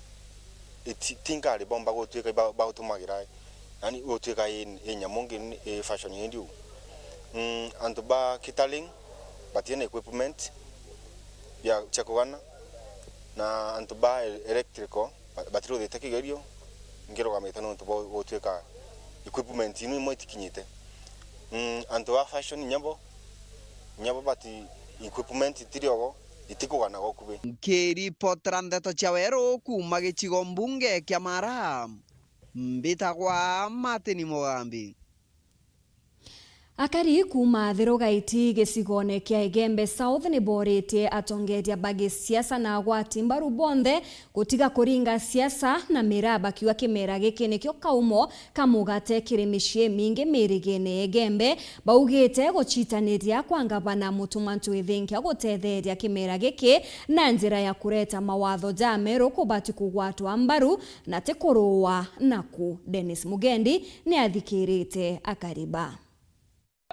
iti-, ti ngari bomba gutuika ba-, bautumagira, yani, gutuika i, i nyamu ngi, i fashion indi u. Mm, antu ba catering, batiri na equipment bia, cia kugana, na antu ba e-, electrical, ba-, batiruthite kigerio, ngirugamite nontu bwa gutuika equipment imwe imwe itikinyite. Mm, antu ba fashion nyabo, nyabo bati equipment itiri ogo, itikugana gokubi. Nkiripotera ndeto cia weru kuuma gicigo mbunge kia Mara, mbitagwa Martin Mugambi. Akari kuuma Thirugaiti gicigone kia Igembe South ni boritie atongeria ba gisiasa na agwati mbaru bonthe gutiga kuringa siasa na miraa, bakiuga kimera giki nikio kaumo ka mugate kiri micii imingi mirigene ya Igembe. Baugite gucitaniria kwa ngavana Mutuma Ntwithinkia gutetheria kimera giki na njira ya kureta mawatho jameru kubati kugwatwa mbaru na ti kuruwa naku. Dennis Mugendi ni athikirite akari ba.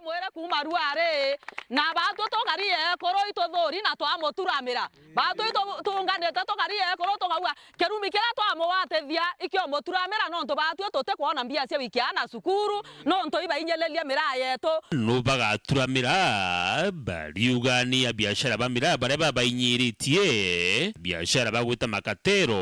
Mwire kuuma ruari, na baatwi tukari ekuru ituthuri na twamuturamira. Baatwi itu-, tuunganite tukari ekuru tukauga, kirumi kiria twamugwatithia ikiomuturamira, nontu baatwi tutikwona mbia cia gwikia aana cukuru, nontu ibainyiririe miraa yetu. Nu bagaturamira, bariuga ni abiashara ba miraa baria babainyiritie, biashara bagwita makatero,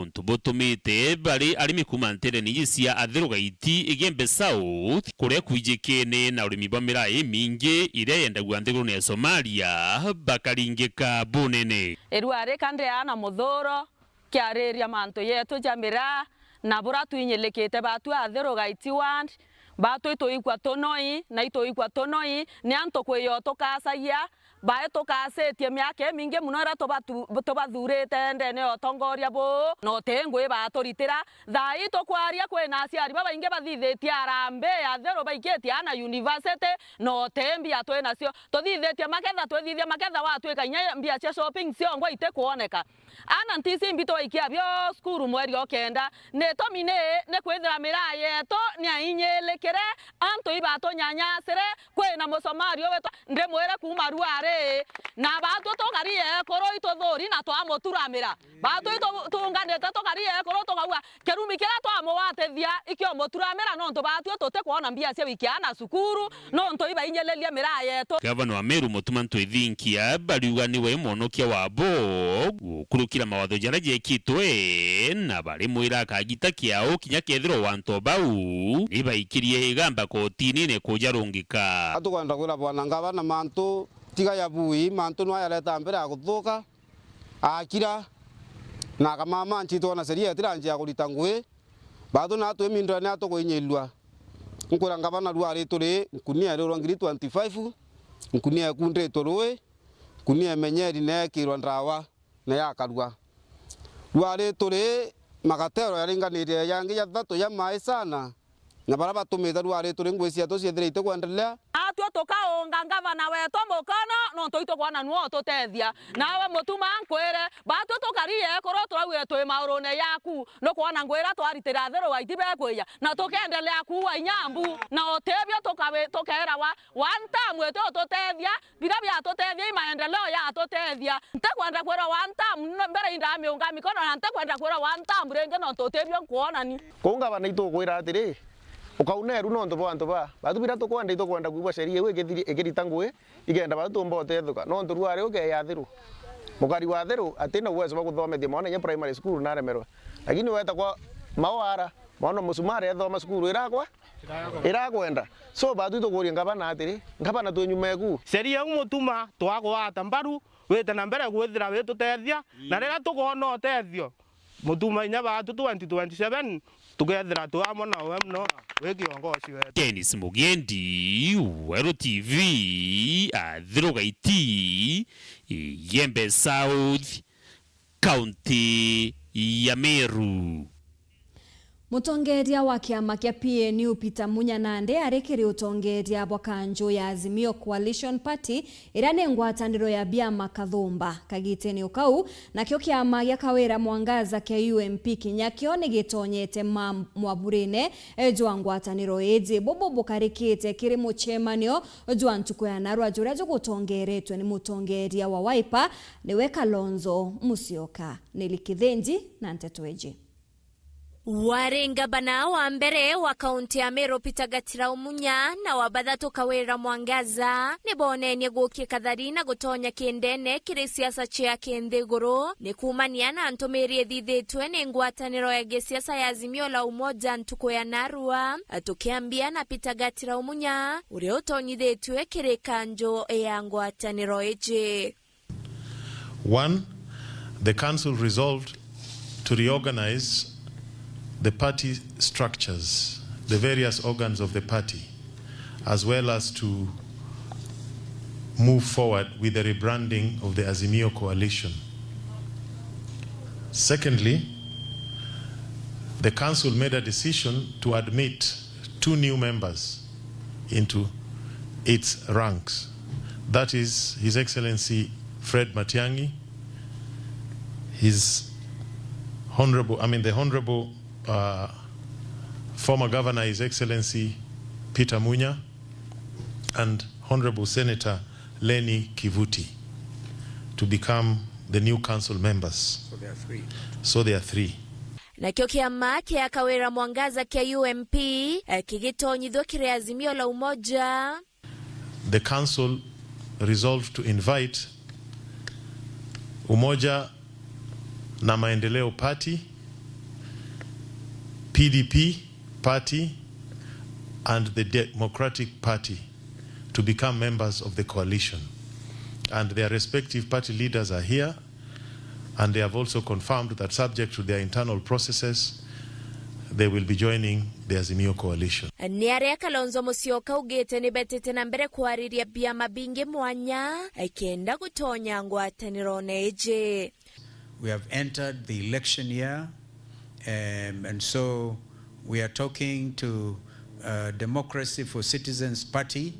untu butumite bari arimi kuuma ntereni iji cia Athiru Gaiti, Igembe South, kuria kwijikene na urimi bwa miraa imingi iria yendagua nthigurune ya Somalia, bakaringika bunene. Irua rika ndiaa na muthuro, kiariria mantu yetu ja miraa, na buria twinyilikite baatwi Athiru Gaiti ward, baatwi ituigua tunoi, na ituigua tunoi, ni antu kwio tukacagia, bae tukacitie miaka imingi mono iria tubatu-, tubathurite ndene ya utongoria buu, na uti ngui baaturitira. Thaa ii tukwaria, kwina aciari babaingi bathithitie harambee ya Athiru baikitie aana university, na uti mbia twi nacio. Tuthithitie maketha, twithithia maketha, watwika inya mbia cia shopping ciongwa itikwoneka. Aana ntici mbi twaikia bio cukuru mweri o kenda. Ni itumi ni, ni kwithira miraa yetu ni yainyilikire, antu ibatunyanyasire, kwina musomari ugwitwa Ndimwire kuuma ruari, na baatwi tukari ekuru ituthuri na twamuturamira. Baatwi itu-, tuunganite tukari ekuru tukauga, kirumi kiria twamugwatithia ikiomuturamira, nontu baatwi tutikwona mbia cia gwikia aana cukuru, nontu ibainyiririe miraa yetu. Gavana wa Meru Mutuma M'Ethingia bariuga niwe mwonokia wabo gukurukira mawatho jaria jekitwe, na barimwira akagita kiao kinya kethirwa antu bau nibaikirie igamba kotini ni kujarungika. Atukwenda kwira bwana ngavana mantu tiga ya bui, mantu nwa yareta mbere ya guthuka, akira na akamama nchitwa na sheria itiranjia kurita ngui. Baatwi na twi mindira ni atukuinyilua. Nkwira ngavana ruari turi nkunia irirwa ngiri twenty-five, nkunia ikunditwe rui, nkunia imenyeri na yekirwa ndawa na yakarua. Ruari turi makatero yaringanirie yangi jathatu ja mai sana, na baria batumite ruari turi ngui cietu ciethire itikwendelea. Atwi tukaunga ngavana wetu mukono, nontu itukwona nwe ututethia. Nawe Mutuma nkwire, baatwi tukari ekuru turaugire twi maurune yaku, nukwona ngui iria twaritira Athiru Gaiti bekwija, na tukendelea kuua inya mbu, na utibio tukawi-, tukeerawa one term iti ututethia, biria biatutethia i maendeleo yatutethia. Ntikwenda kwirwa one term, no, mbere indaa miunga mikono, na ntikwenda kwirwa one term ringi, nontu utibio nkwonani. Kou ngavana itukwira atiri, ukauna iru nontu bwa antu baa. Baatwi biria tukwenda, itukwenda kwigua sheria iu ikithiri-, ikirita ngui, ikenda baatwi tumba utethuka. Nontu ruari ukeya Athiru. Mukari wa Athiru atina uwezo bwa kuthomethia mwana inya primary school naremerwe. Lakini weta kwa Mawara, mwana musumari ethoma cukuru irakwa, irakwenda. So, baatwi tukuria ngavana atiri, ngavana twi nyuma eku. Sheria iu Mutuma twagwata mbaru, wite na mbere gwithira witutethia, na riria tukwona utethio, Mutuma inya baatwi twenty twenty-seven, tukethira twi amwe nawe mono, wi kiongozi wetu. Dennis Mugendi, Weru T V, Athiru Gaiti, Igembe South, kaunti ya Meru. Mutongeria wa kiama kia P N U Peter Munya nandi ari kiri utongeria bwa kanju ya Azimio Coalition Party, iria ni ngwataniro ya biama kathumba. Kagitene o kau, nakio kiama gia Kawira Mwangaza kia U M P kinya kio ni gitonyete ma-, mwaburine, e, jwa ngwataniro iji. Bubu bukarikite kiri mucemanio jwa ntuku ya narua juria jugutongeretwe ni mutongeria wa Wiper, niwe Kalonzo Musyoka. Nelly Kithinji na nteto iji. Wari ngabana wa mbere wa kaunti ya Meru Peter Gatirau Munya na wa bathatu Kawira Mwangaza ni bonenie gukia kathari na gutonya kindene kiri siasa cia kinthiguru, ni kuumania na ntumiri ithithitwe ni ngwataniro ya gisiasa ya Azimio la Umoja ntuku ya narua, tukiambia na Peter Gatirau Munya, uria utonyithitue kiri kanju ya ngwataniro iji. One, the council resolved to reorganize the party structures, the various organs of the party, as well as to move forward with the rebranding of the Azimio coalition. Secondly, the council made a decision to admit two new members into its ranks. That is His Excellency Fred Matiang'i, His Honorable, I mean, the Honorable, uh, former Governor, His Excellency Peter Munya, and Honorable Senator Lenny Kivuti to become the new council members. So there are three. So there are three. Nakio kiama kia Kawira Mwangaza kia U M P, eh, kigitonyithua kiri Azimio la Umoja. The council resolved to invite Umoja na Maendeleo Party, P D P Party, and the Democratic Party to become members of the coalition. And their respective party leaders are here, and they have also confirmed that, subject to their internal processes, they will be joining the Azimio coalition. Ni aria Kalonzo Musyoka augite ni betite na mbere kwariria biama bingi mwanya, kenda gutonya ngwatanirone iji. We have entered the election year, um, and so we are talking to, uh, Democracy for Citizens Party.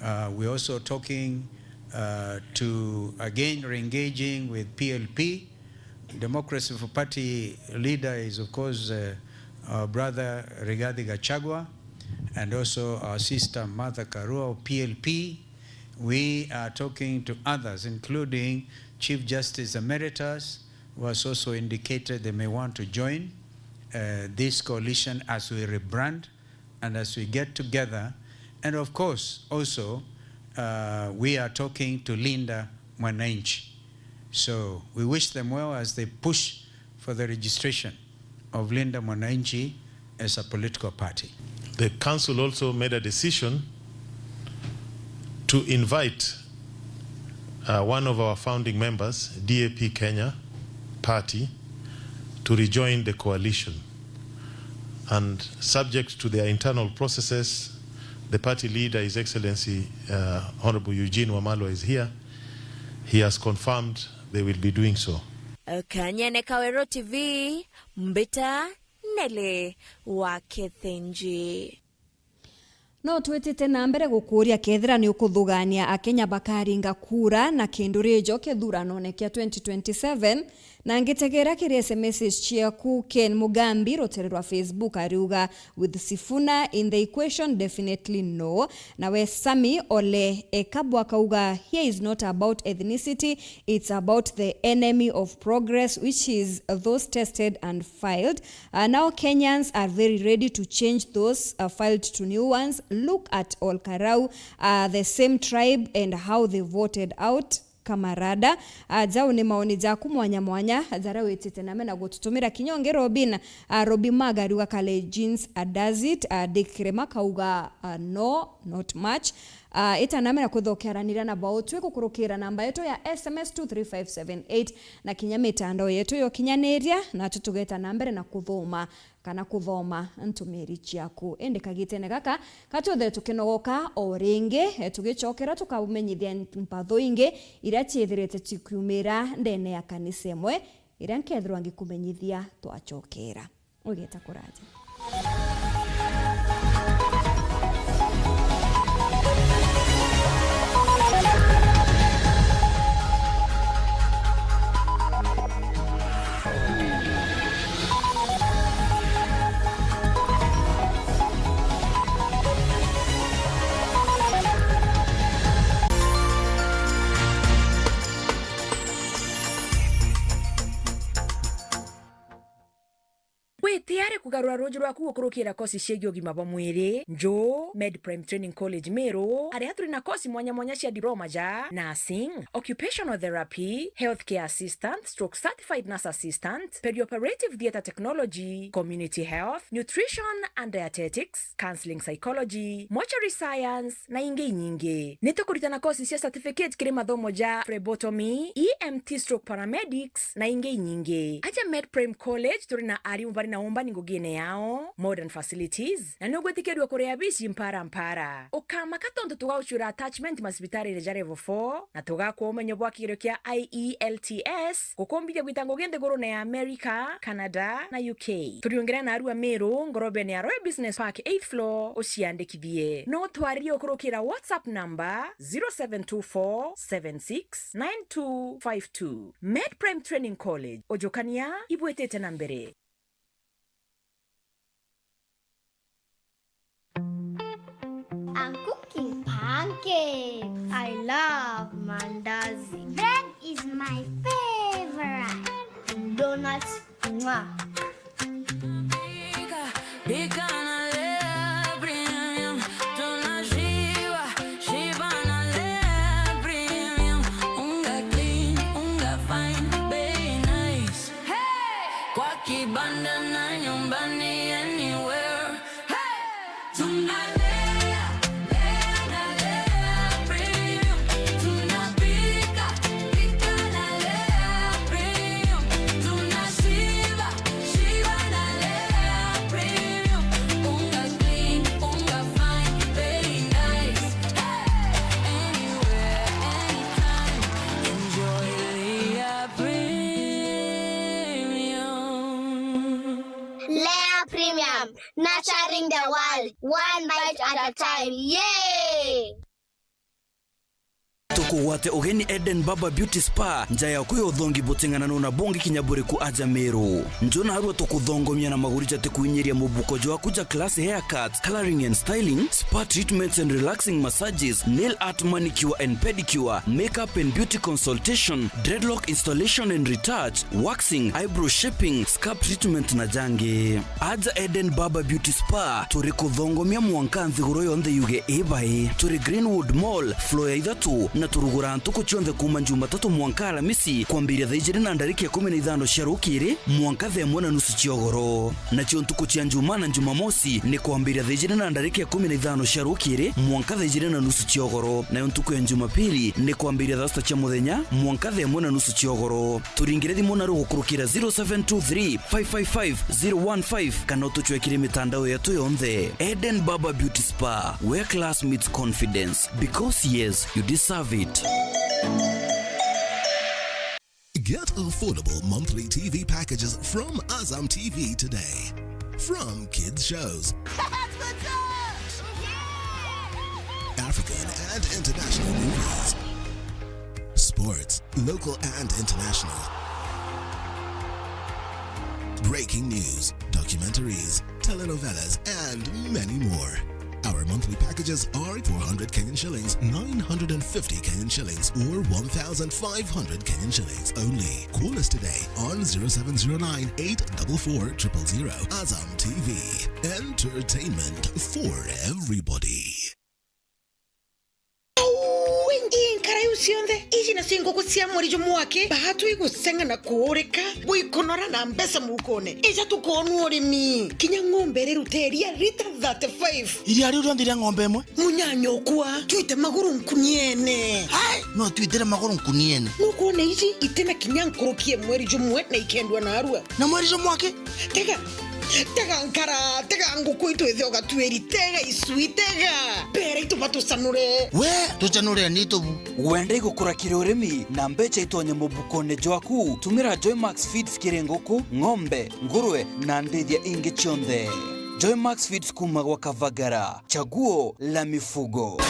Uh, we're also talking, uh, to again re-engaging with P L P. Democracy for Party leader is, of course, uh, our brother Rigathi Gachagua, and also our sister Martha Karua of P L P. We are talking to others, including Chief Justice Emeritus, who has also indicated they may want to join, uh, this coalition as we rebrand and as we get together. And of course, also, uh, we are talking to Linda Mwananchi. So we wish them well as they push for the registration of Linda Mwananchi as a political party. The council also made a decision to invite, uh, one of our founding members, D A P Kenya Party, to rejoin the coalition. And subject to their internal processes, the party leader, His Excellency, uh, Honorable Eugene Wamalwa, is here. He has confirmed they will be doing so. Kanyene Kawero T V, Mbita Nele wa Kethenji. No twitite na mbere gukuuria kethira ni ukuthugania Akenya bakaringa kura na kindu rijo kithuranone kia twenty twenty-seven, na ngitegera kiri S M Ss ciaku. Ken Mugambi rutere rwa Facebook ariuga, "With Sifuna in the equation, definitely no." Nawe Sami Ole Ekabwa akauga, "Here is not about ethnicity, it's about the enemy of progress, which is those tested and filed." Uh, now Kenyans are very ready to change those, uh, filed to new ones. Look at Ol Karau, uh, the same tribe, and how they voted out Kamarada. Uh, jau ni maoni jaku mwanya mwanya jaria witite name na gututumira kinya ungi. Robin, uh, Robi Maga ariuga, "Kale jeans, uh, does it?" Uh, Dick Kirema akauga, uh, "No, not much." Uh, ita na mbere na kwithira ukiaraniria na bao twi gukurukira namba yetu ya S M S two three five seven eight na kinya mitandao yetu ya ukinyaniria, natu tugeta na mbere na kuthoma kana kuthoma ntumiri ciaku. Indi kagitene gaka, ka twithire tukinogoka o ringi, eh, tugicokera tukabumenyithia mpatho ingi iria ciithirite cikiumira ndene ya kanisa imwe, iria nkethirwa ngikumenyithia twacokera. Ugeta kuraja. Wi tayari kugarura ruuju rwaku gukurukira kosi ciegie ugima bwa mwiri? Njuu, Med Prime Training College Meru, aria turi na kosi mwanya mwanya cia diploma ja nursing, occupational therapy, healthcare assistant stroke certified nurse assistant, perioperative theatre technology, community health, nutrition and dietetics, counselling psychology, mortuary science, na ingi inyingi. Ni tukuritana kosi cia certificate kiri mathomo ja phlebotomy, E N T stroke paramedics, na ingi inyingi. Aja Med Prime College turi na arimu bari na umbani ngugine yao, modern facilities, na ni ugwitikirua kuria bici mpara mpara. Ukamaka tontu tugagucuira attachment macibitarine ja level four, na tugakwa umenyo bwa kigerio kia I E L T S, gukumbithia gwita ngugi nthigurune ya America, Canada, na U K. Turiungire na arua Meru, ngorobene ya Royal Business Park, eighth floor, uciandikithie. No twaririe ukurukira WhatsApp number zero seven two four seven six nine two five two. Med Prime Training College, ujukania ibwitite na mbere. I'm cooking pie. Cake. I love mandazi. Bread is my favorite. Donuts. Mwah. Pika, pika na Lea Premium. Tunashiba, shiba na Lea Premium. Unga clean, unga fine, bei nice. Hey! Kwa kibanda na nyumbani, anywhere. Hey! Tunalea, lea na Lea Premium. Tunapika, pika na Lea Premium. Tunashiba, shiba na Lea Premium. Unga clean, unga fine, very nice. Hey! Anywhere, anytime, enjoy Lea Premium. Lea Premium, nurturing the world, one bite at a time. Yay! Tukugwate ugeni Eden Barber Beauty Spa, nja yaku ya uthongi buting'ananu na bungi kinya buriku aja Meru. Nju narua tukuthongomia na maguri jati kuinyiria mubuko jwaku ja class haircuts, coloring and styling, spa treatments and relaxing massages, nail art, manicure and pedicure, makeup and beauty consultation, dreadlock installation and retouch, waxing, eyebrow shaping, scalp treatment na jangi. Aja Eden Barber Beauty Spa, turi kuthongomia mwanka nthiguru yonthe yuge ibai. Turi Greenwood Mall, floor ya ithatu, na turugura ntuku cionthe kuuma Jumatatu mwanka Alamisi, kwambiria thaa ijiri na ndarika ikumi na ithano cia rukiri mwanka thaa imwe na nusu cia ugoro. Nacio ntuku cia Njuma na Jumamosi ni kwambiria thaa ijiri na ndarika ikumi na ithano cia rukiri mwanka thaa ijiri na nusu cia ugoro, nayo ntuku ya Jumapili ni kwambiria thaa sita cia muthenya mwanka thaa imwe na nusu cia ugoro. Turingire thimu na rugukurukira zero seven two three, five five five, zero one five, kana utucwekire mitandao yetu yonthe. Eden Barber Beauty Spa, where class meets confidence. Because yes, you deserve it. Get affordable monthly T V packages from Azam T V today. From kids shows, African and international movies, sports, local and international, breaking news, documentaries, telenovelas, and many more. Our monthly packages are four hundred Kenyan shillings, nine hundred and fifty Kenyan shillings, or one thousand five hundred Kenyan shillings only. Call us today on zero seven zero nine, eight four four, triple zero. Azam T V, entertainment for everybody. Au, ingi nkara iu cionthe, iji nacio nguku cia mweri jumwe wake, baatwi guseng'a na kuurika, buikunora na mbeca mukone. Ija tukoonua urimi. Kinya ng'ombe iriruta iria rita thirty-five. Iria riu rionthe ria ng'ombe imwe? Munyanyokwa, twite maguru nkuniene. Ai, no twitire maguru nkuniene. Nukwona iji itina kinya nkuruki ya mweri jumwe na ikendwa narua. Na mweri jumwe aki? Tega, tega nkara, tega nguku itu ithe ugatuiri, tega icui, tega. Bera itu batucanure. We, tucanure ni tubu. Wenda igukura kiri urimi na mbeca itonye mubukone jwaku, tumira Joymax Feeds kiri nguku, ng'ombe, ngurwe na ndithia ingi cionthe. Joymax Feeds kuma gwa Kavagara, chaguo la mifugo.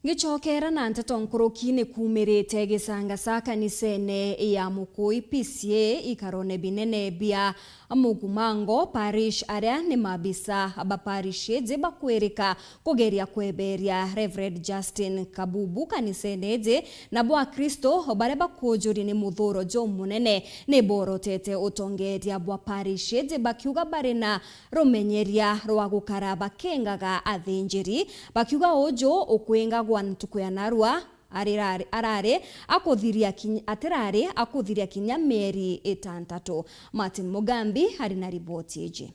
Ngicokera na nteto nkuruki, ni kuumirite gicanga ca kanisene ya Mukui P C A ikarone binene bia Mugumango Parish, aria ni mabisa ba parish iji bakwirika kugeria kweberia Reverend Justin Kabubu kanisene iji, nabo Akristo baria bakujuria ni muthuro jumunene ni borotete utongeria bwa parish iji, bakiuga bari na rumenyeria rwa gukara bakingaga athinjiri, bakiuga uju ukwingagwa ntuku ya narua arirari-, arari akuthiria kinya, atirari akuthiria kinya mieri itantatu. Martin Mugambi ari na riboti iji.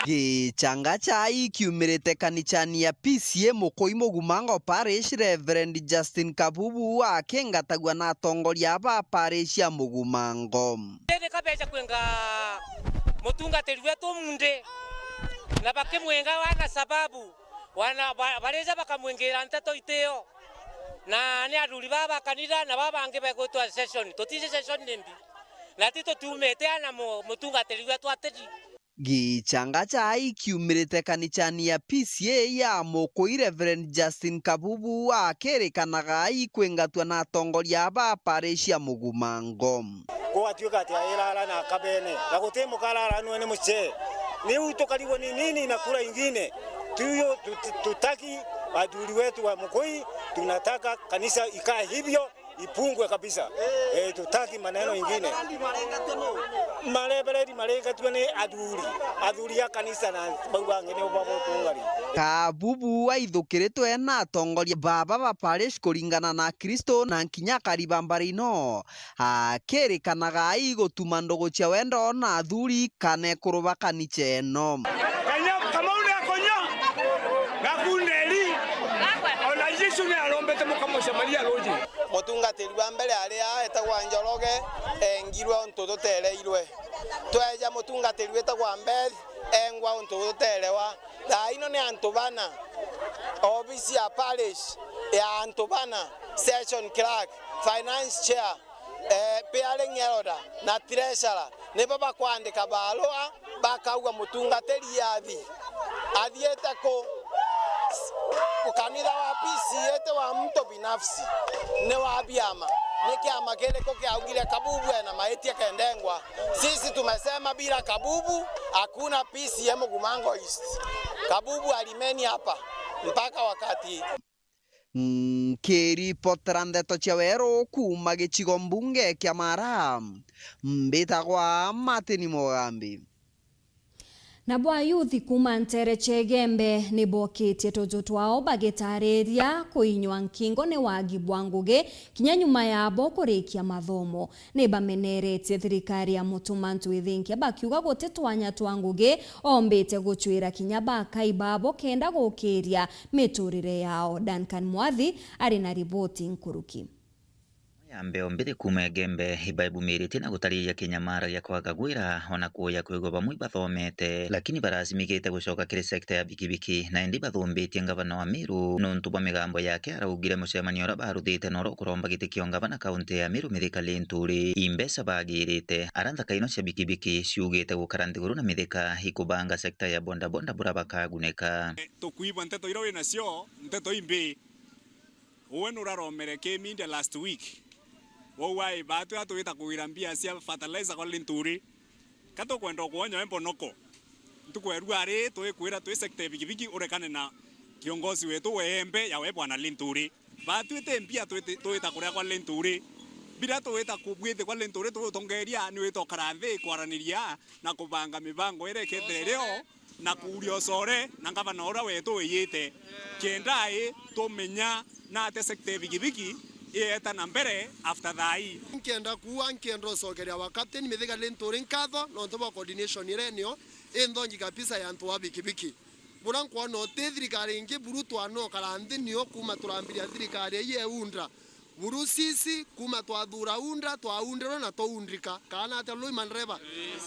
Gicanga cai kiumirite kanichani ya P C A Mukui Mugumango Parish, Reverend Justin Kabubu akingatagua na atongoria ba parish ya Mugumango. Ni kabeja kwenga mutungatiri wetu Omunde, na bakimwenga wana sababu, wana ba-, bareja bakamwingira nteto itio, na ni athuri baa ba kanitha na baa bangi begwitwa session. Tutiji session ni mbi, na ti tutiumite ana mu-, mutungatiri wetu atiji. Gichanga cha ai kiumirite kanicani ya P C A ya Mukui, Reverend Justin Kabubu akirikanaga ai kwingatwa na atongoria ba parish ya Mugumango. Kugatuika ati airara na akabene, na guti mukarara nwe ni mucee. Riu tukarigwo ni nini na kura ingine. Tuyo tut-, tutaki athuri wetu wa Mukui, tunataka kanisa ikae hivyo, ipungwe kabisa. Eh, tutaki maneno ingine. Marebereri maringatue ni athuri, athuri a kanisa na bau bangi nibo babutungari. Kabubu aithukiritwe na atongoria baba ba parish kuringana na Kristo na nkinya akariba mbari ino. Akirikanaga ai gutuma ndugu cia wendo na athuri kana ekuru ba kanicha ino. Kanya-, Kamau ni akonya, gakunderi, ona Jesu ni arombete mukamoca Maria ruji. Mutungatiri wa mbere ari aa etagwa Njoroge, engirwe untu tutereirwe. Tweja mutungatiri witagwa Beth, engwa untu tuterewa. Thaa ino ni antu bana, obisi ya parish ya antu bana, session clerk, finance chair, eh, bearing elder na treasurer, nibo bakwandika barua, bakauga mutungatiri athi, athiite ku? Kanitha wa P C A ti wa mtu binafsi, ni wa biama. Ni kiama kiriku kiaugire Kabubu ena maitia kendengwa? Sisi tumesema bila Kabubu hakuna P C A Mugumango East. Kabubu alimeni hapa mpaka wakati. Nkiripotera ndeto cia weru kuuma gicigo mbunge kia Mara, mbitagwa Martin Mugambi. Nabo ayuthi kuuma nteere cia Igembe ni bokitie tuju twao bagitariria kuinywa nkingo ni wagi bwa ngugi kinya nyuma yabo kurikia mathomo. Ni bameneretie thirikari ya Mutuma Ntwithinkia bakiuga guti twanya twa ngugi ombite gucwira kinya bakai babo kenda gukiria miturire yao. Duncan Mwathi ari na riboti nkuruki. Ya mbeo mbiri kuuma Igembe ibaibumiritie na gutariria kinyamara gia kwaga gwira ona kuuya kwigua bamwe ibathomete, lakini baracimikite gucoka kiri sekta ya bikibiki, na indi bathumbitie ngavana wa Meru nuntu bwa migambo yake araugire mucemanio uria baruthite na uria ukuromba giti kia ungavana kaunti ya Meru Mithika Linturi, imbeca bagirite. Ara nthaka ino cia bikibiki ciugite gukara nthiguru na Mithika ikubanga sekta ya bodaboda buria bakagunika. Tukwigua nteto iria winacio, nteto imbi. Uwe nuraromere ki media last week, wauga i batwi atwita kuwira mbia cia fertilizer kwa Linturi. Ka tukwenda ukwonya we mbonoko? Ntuku ya rua ri twikwira twi sekta ya bikibiki urekane na kiongozi wetu weembe ya we bwana Linturi. Batwi ti mbia twiti-, twita kuria kwa Linturi. Bira twita kubwiti kwa Linturi tugutongeria ni wita ukara nthi kwaraniria na kubanga mibango iria ikethire irio na kuuria ucore na ngavana uria wetu wiyite, kenda i tumenya na atia sekta ya bikibiki ieta na mbere after thaa ii. Nkenda kuua, nkenda ucokeria wa Captain Mithika Linturi nkatho nontu bwa coordination iria enio inthongi kabisa ya antu a bikibiki. Buria nkwona uti thirikari ingi buru twanokara nthi nio kuuma turambiria thirikari ii eundra. Buru sisi, kuuma twathuura unda, twaundirwe na twaundrika, kana atia rui mandreva.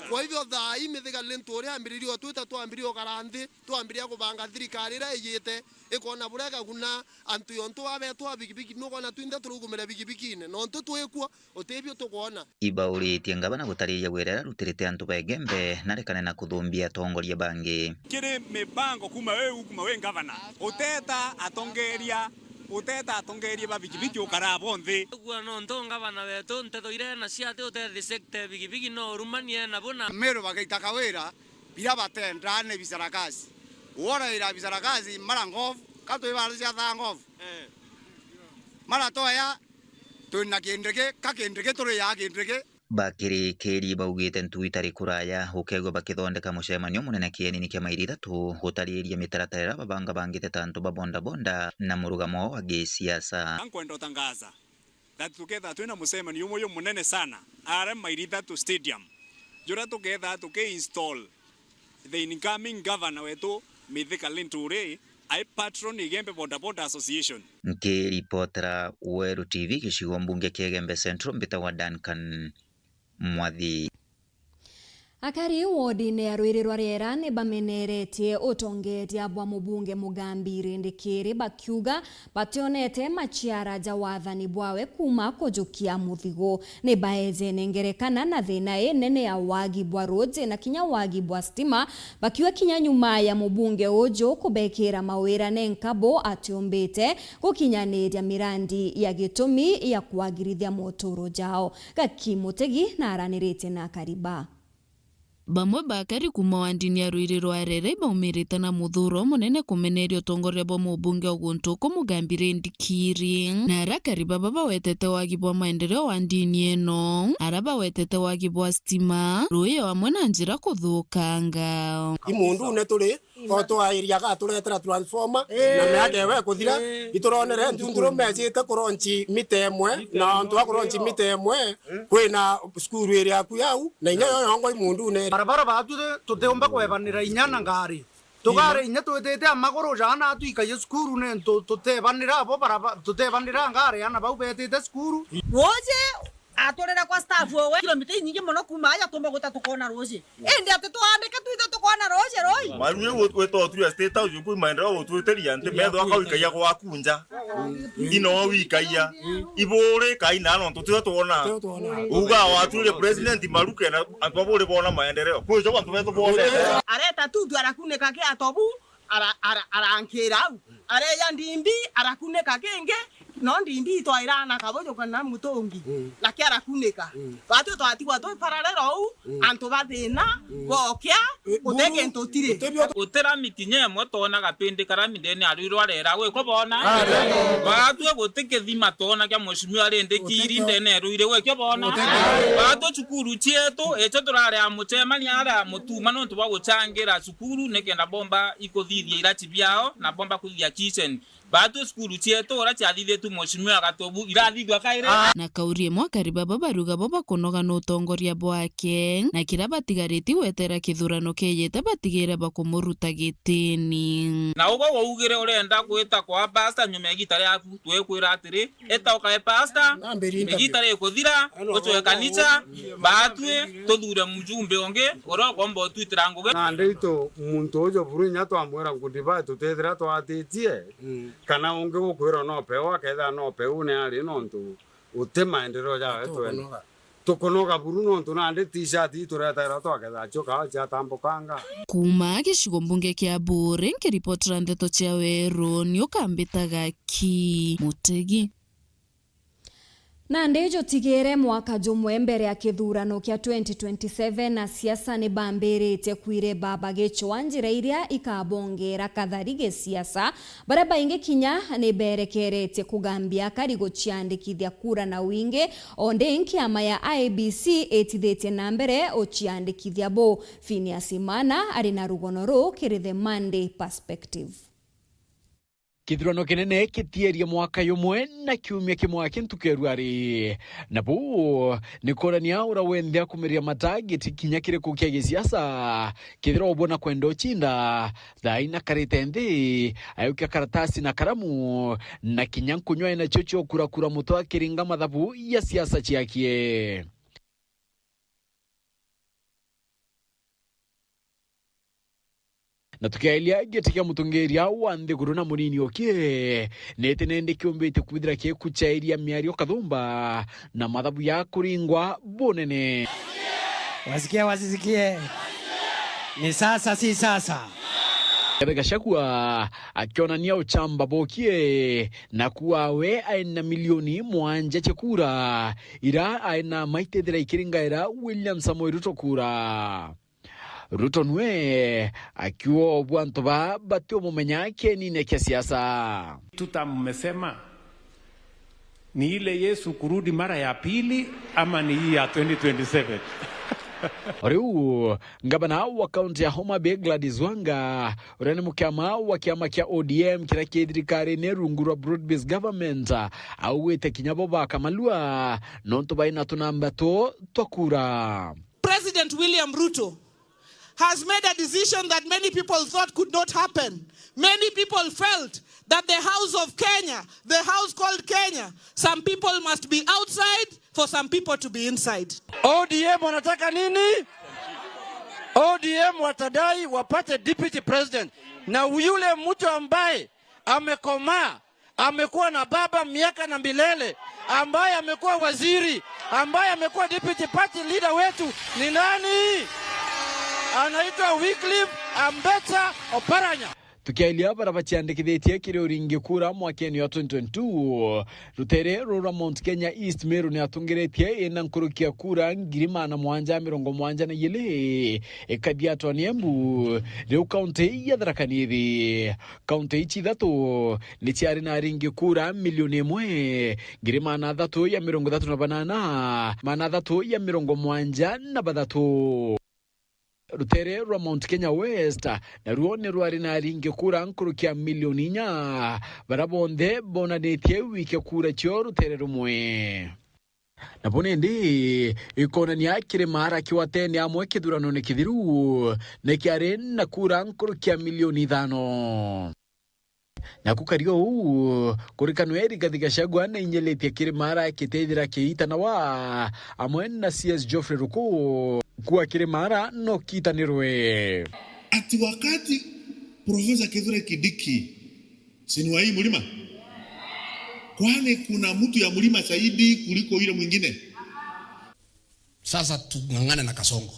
Kwa hivyo, thaa ii Mithika Linturi ambiririe o twita twambirie ukara nthi, twambiria kubanga thirikari iria iyite, ikona buria ikaguna antu yontu wa betu a bikibiki, nukwona twinthe turugumire bikibikine, nontu twikuo, utibio tukwona. Ibauritie ngavana gutariria wira iria arutirite antu ba Igembe, na arekane na kuthumbia atongoria bangi. Kiri mibango kuuma wi, kuuma wi ngavana, uteta atongeria Uteta atongeria ba bikibiki ukara bo nthi. Gua nontu ngavana wetu nteto iria enacio ati utethi sekta ya bikibiki no urumanie nabo na Meru bagaita kawira biria batenda ni bisarakasi. Woraira bisarakasi mara ngovu, ka twi bara cia thaa ngovu. Eh. Mara toya, twina kindiki, ka kindiki turiaa kindiki. Bakirikiri baugite ntu itari kuraya ukeegua bakithondeka mucemanio munene kienini kia mairi ithatu gutariria mitaratara iria babangabangite ta antu ba bodaboda na murugamo wao wa gisiasa. Nkwenda utangaza that tuketha twina mucemanio umwe jumunene sana aria mairi ithatu stadium, juria tuketha tuki install the incoming governor wetu Mithika Linturi, ai patron Igembe Boda Boda Association. Nkiripotera Weru T V gicigo mbunge kia Igembe Central, mbitagwa Duncan Mwathi. Akari wodine ya Rwiri rwa Riera ni bameneretie utongeria bwa mubunge Mugambi Rindikiri, bakiuga bationete maciara ja wathani bwawe kuuma kujukia muthigu. Ni baejene ngerekana na thina inene ya wagi bwa ruuji na kinya wagi bwa stima, bakiuga kinya nyuma ya mubunge uju kubekira mawira nenka bo atiumbite gukinyaniria mirandi ya gitumi ya kwagirithia moturo jao. Gaki Mutegi na araniritie na akari ba. Bamwe ba akari kuuma wandini ya Rwiri rwa Riera ibaumirite na muthuro munene kumeneria utongoria bwa mubunge wa guntu uku Mugambi Rindikiri. Na aria akari baba bawetete wagi bwa maendeleo wandini ino, aria bawetete wagi bwa stima, ruuji amwe na njira kuthukanga. I mundune turi, o twa area gaturetera transformer, na miaka ewe kuthira, ituronere ntundurume ejite kuronchi mita imwe, na antu a kuronchi mita imwe, kwina cukuru iri aku yau, na inya yo yongwa i mundune. Barabara batu tutiumba kwebanira inya na ngari. Tugare inya twitite a maguru jana twikaie cukuru ni ntu tutebanira abo baraba-, tutebanira ngari ana bau betite cukuru. Ruuji aturire kwa staff owe kilomita inyingi mono kuuma aja tumba guta tukona ruuji. Indi ati tuandike twithe tukona ruuji rui. Maru iu witwa uturia State House, kwi maendeleo utwitiria nti metho akawikaia gwaku nja. Ino wikaia. Iburi kai na nontu tio twona. Uga watwire president maru kenda antu aburi bona maendeleo. Kwi jo antu betu bone. Areta tu tu arakunika kia tobu, ara-, ara-, arankira au. Areja ndimbi, arakunika kingi, no ndimbi itwaira na kabuju kana mutungi. Mm. Naki arakunika. Mm. Batwi twatigwa twi paralelo uu, mm, antu ba thina, mm, bokia, eh, gutege ntutiri. Guti rami kinya imwe twona gapindi karami ndene ya Rwiri rwa Riera, gwikwo bona? Bagatwi guti kithima twona kia Mheshimiwa Rindikiri ndene ya Rwiri, gwikwo bona? Bagatwi cukuru cietu, icio turari a mucemania aria mutuma nontu bwa gucangira cukuru, nikenda bomba ikuthithia irachi biao, na bomba kuthithia kitchen. Baatwi cukuru cietu uria ciathithitue Mheshimiwa Gatobu irathithua kairi. Na kauri imwe akari baba bariuga bo bakunoga na utongoria bwake, na kiria batigariti gwetera kithurano kiejete batigire bakumuruta gitini. Na ugo waugire urenda gwita kwa pastor nyuma ya igita riaku, twikwira atiri, ita ukae pastor, igita rikuthira, ucoe kanisa, baatwi tuthure mjumbe ungi uria ukomba utwitira ngugi. Nandi itu muntu uju buru inya twamwira good bye tutethira twatitie. Mm. Kana ungi gukwira no peu, akethira no peu ni ari nontu uti maendeleo jawe twene. Tukunoga. Tukunoga buru nontu nandi t-shirt ituretagirwa twaketha cio kawa ciatambukanga. Kuuma gicigo mbunge kia Buuri, nkiripotera ndeto cia Weru, ni ukambitaga ki Mutegi. Nandi jutigire mwaka jumwe mbere ya kithurano kia twenty twenty-seven, asiasa ni bambiritie kwireba bagicwa njira iria ikabongera kathari gisiasa. Baria baingi kinya ni berekeretie kugambia akari guciandikithia kura na wingi, o ndi nkiama ya I E B C itithitie na mbere uciandikithia bo. Phineas Imana ari na rugono ruu kiri The Monday Perspective. Kithurano kinene kitierie mwaka yumwe na kiumia kimwe aki ntuku ya ruari. Na buu ni kuurania uria wenthe akumiria matagiti kinya kiriku kia gisiasa. Kethira ubona kwenda ucinda, thaa ina karite nthi, ayukia karatasi na karamu, na kinya nkunywa enacio cio kurakura mutwe akiringa mathabu ya siasa ciakie. Na tukiailia giti kia mutongeria wa nthiguru na munini ukie, niti nindi kiumbite kwithira kikuchairia miario kathumba na mathabu ya kuringwa bunene. Wasikie, wasisikie. Ni sasa, si sasa. Rigathi Gachagua akionania uchamba bukie na kuwa we aina milioni mwanja cia kura, ira aina maitethira ikiringaira William Samoei Ruto kura. Ruto nwe akiuga ubu antu ba batiumumenya kienine kia siasa. Tuta mmesema ni ile Yesu kurudi mara ya pili ama ni hii ya twenty twenty-seven? O riu, ngavana wa kaunti ya Homa Bay Gladys Wanga, uria ni mukiama wa kiama kia O D M kiria ki thirikarine rungu rwa broad-based government, augite kinya bo bakamalua nontu baina tunamba tu twa kura. President William Ruto has made a decision that many people thought could not happen. Many people felt that the house of Kenya, the house called Kenya, some people must be outside for some people to be inside. O D M wanataka nini? O D M watadai wapate deputy president, na yule mtu ambaye amekomaa, amekuwa na baba miaka na milele, ambaye amekuwa waziri, ambaye amekuwa deputy party leader wetu ni nani? Anaitwa Wycliffe Ambetsa Oparanya. Tukiairia bara baciandikithitie kiri uringi kura mwakeni wa twenty twenty-two, rutere ruu rwa Mount Kenya East Meru ni atungiritie ina nkuruki ya kura ngiri magana mugwanja mirongo mugwanja na igiri, ikathia atwani Embu, riu kaunti ya Tharaka Nithi. Kaunti ici ithatu ni ciari na aringi kura milioni imwe, ngiri magana athatu ya mirongo ithatu na banana, magana athatu ya mirongo mugwanja na bathatu. Rutere rwa Mount Kenya West naruo ni rwari na aringi kura nkuruki ya milioni inya, bara bonthe bonanitie wikia kura cio rutere rumwe. Nabo nindi ikonania kiri Maara kiwatene amwe kithuranone kithiru ni kiari na kura nkuruki ya milioni ithano. Naku kari uu, kurikano ya Rigathi Gachagua na inyelitie kiri Maara kitethira kiitanawa amwe na C S Geoffrey Ruku, kua kiri Maara no kiitanirwe. Ati wakati Professor Kithure Kindiki, si ni wa hii mlima? Kwani kuna mtu ya mlima zaidi kuliko yule mwingine? Sasa tung'ang'ane na Kasongo.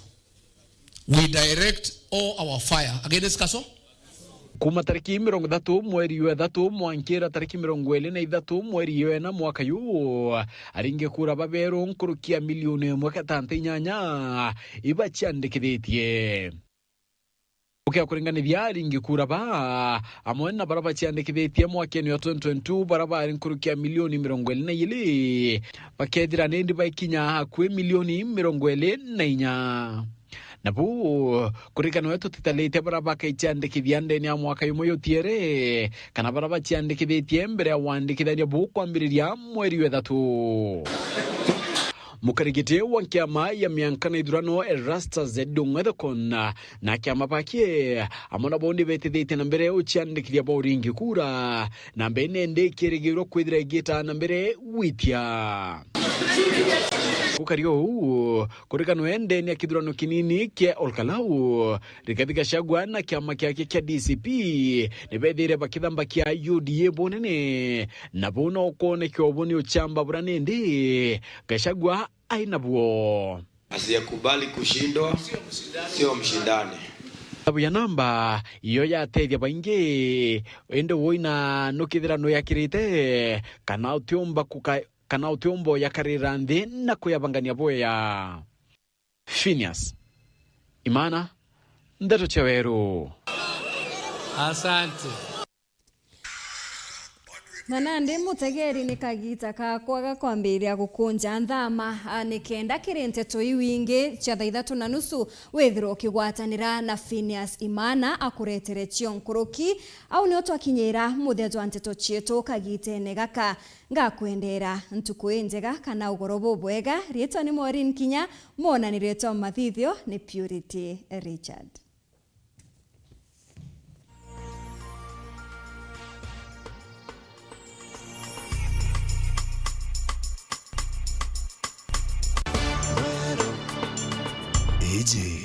We direct all our fire against Kasongo. Kuma tariki mirongo ithatu mweri wa ithatu mwankira tariki mirongo iri na ithatu mweri wa ina mwaka yu, aringi kura baberu nkuruki ya milioni imwe gatanta inyanya ibaciandikithitie. Ukia kuringanithia aringi kura ba amwe na bara baciandikithitie mwakeni wa twenty twenty-two, bara bari nkuruki ya milioni mirongo iri na iri, bakethira nindi baikinya akui milioni mirongo iri na inya. Nabu, kurikano tutitalitie bara bakaiciandikithia ndene ya mwaka jumwe jutiere, kana bara baciandikithitie mbere ya wandikithania bukwambiriria mweri wa ithatu. Mukarigiti wa kiama ya mianka na ithurano Erastus Edung Ethekon na kiama bakie amwe nabo ni betithitie na mbere uciandikithia bwa uringi kura, na mbene ndi ikirigirwa kwithira igita na mbere gwitia. Gukari uu, kurikanwe ndene ya kithurano kinini kia Olkalau, Rigathi Gachagua na kiama kiake kia D C P ni bethire bakithambakia U D A bunene, na buu no kwoneke ubu ni uchamba bura nindi Gachagua ai nabuo. Asiyekubali kushindwa sio mshindani. Sababu ya namba iyo yatethia baingi, indi wina nukithira nuyakirite, kana utiumba kuka-, kana utiumba uyakarira nthi na kuyabangania bwea. Phineas Imana, Ndeto cia Weru. Asante. Na nandi mutegeri ni kagiita kakwa ga kwambiria gukunja nthama, a, nikenda kiri nteto iu ingi cia thaa ithatu na nusu withirwe ukigwatanira na Phineas Imana akuretere cio nkuruki. Au nio twakinyira muthia jwa nteto cietu kagiitene gaka. Ngakwendera ntuku injega kana ugoro bubwega. Riitwa ni Maureen Kinya, mwonaniritwe mathithio ni Purity Richard. Iji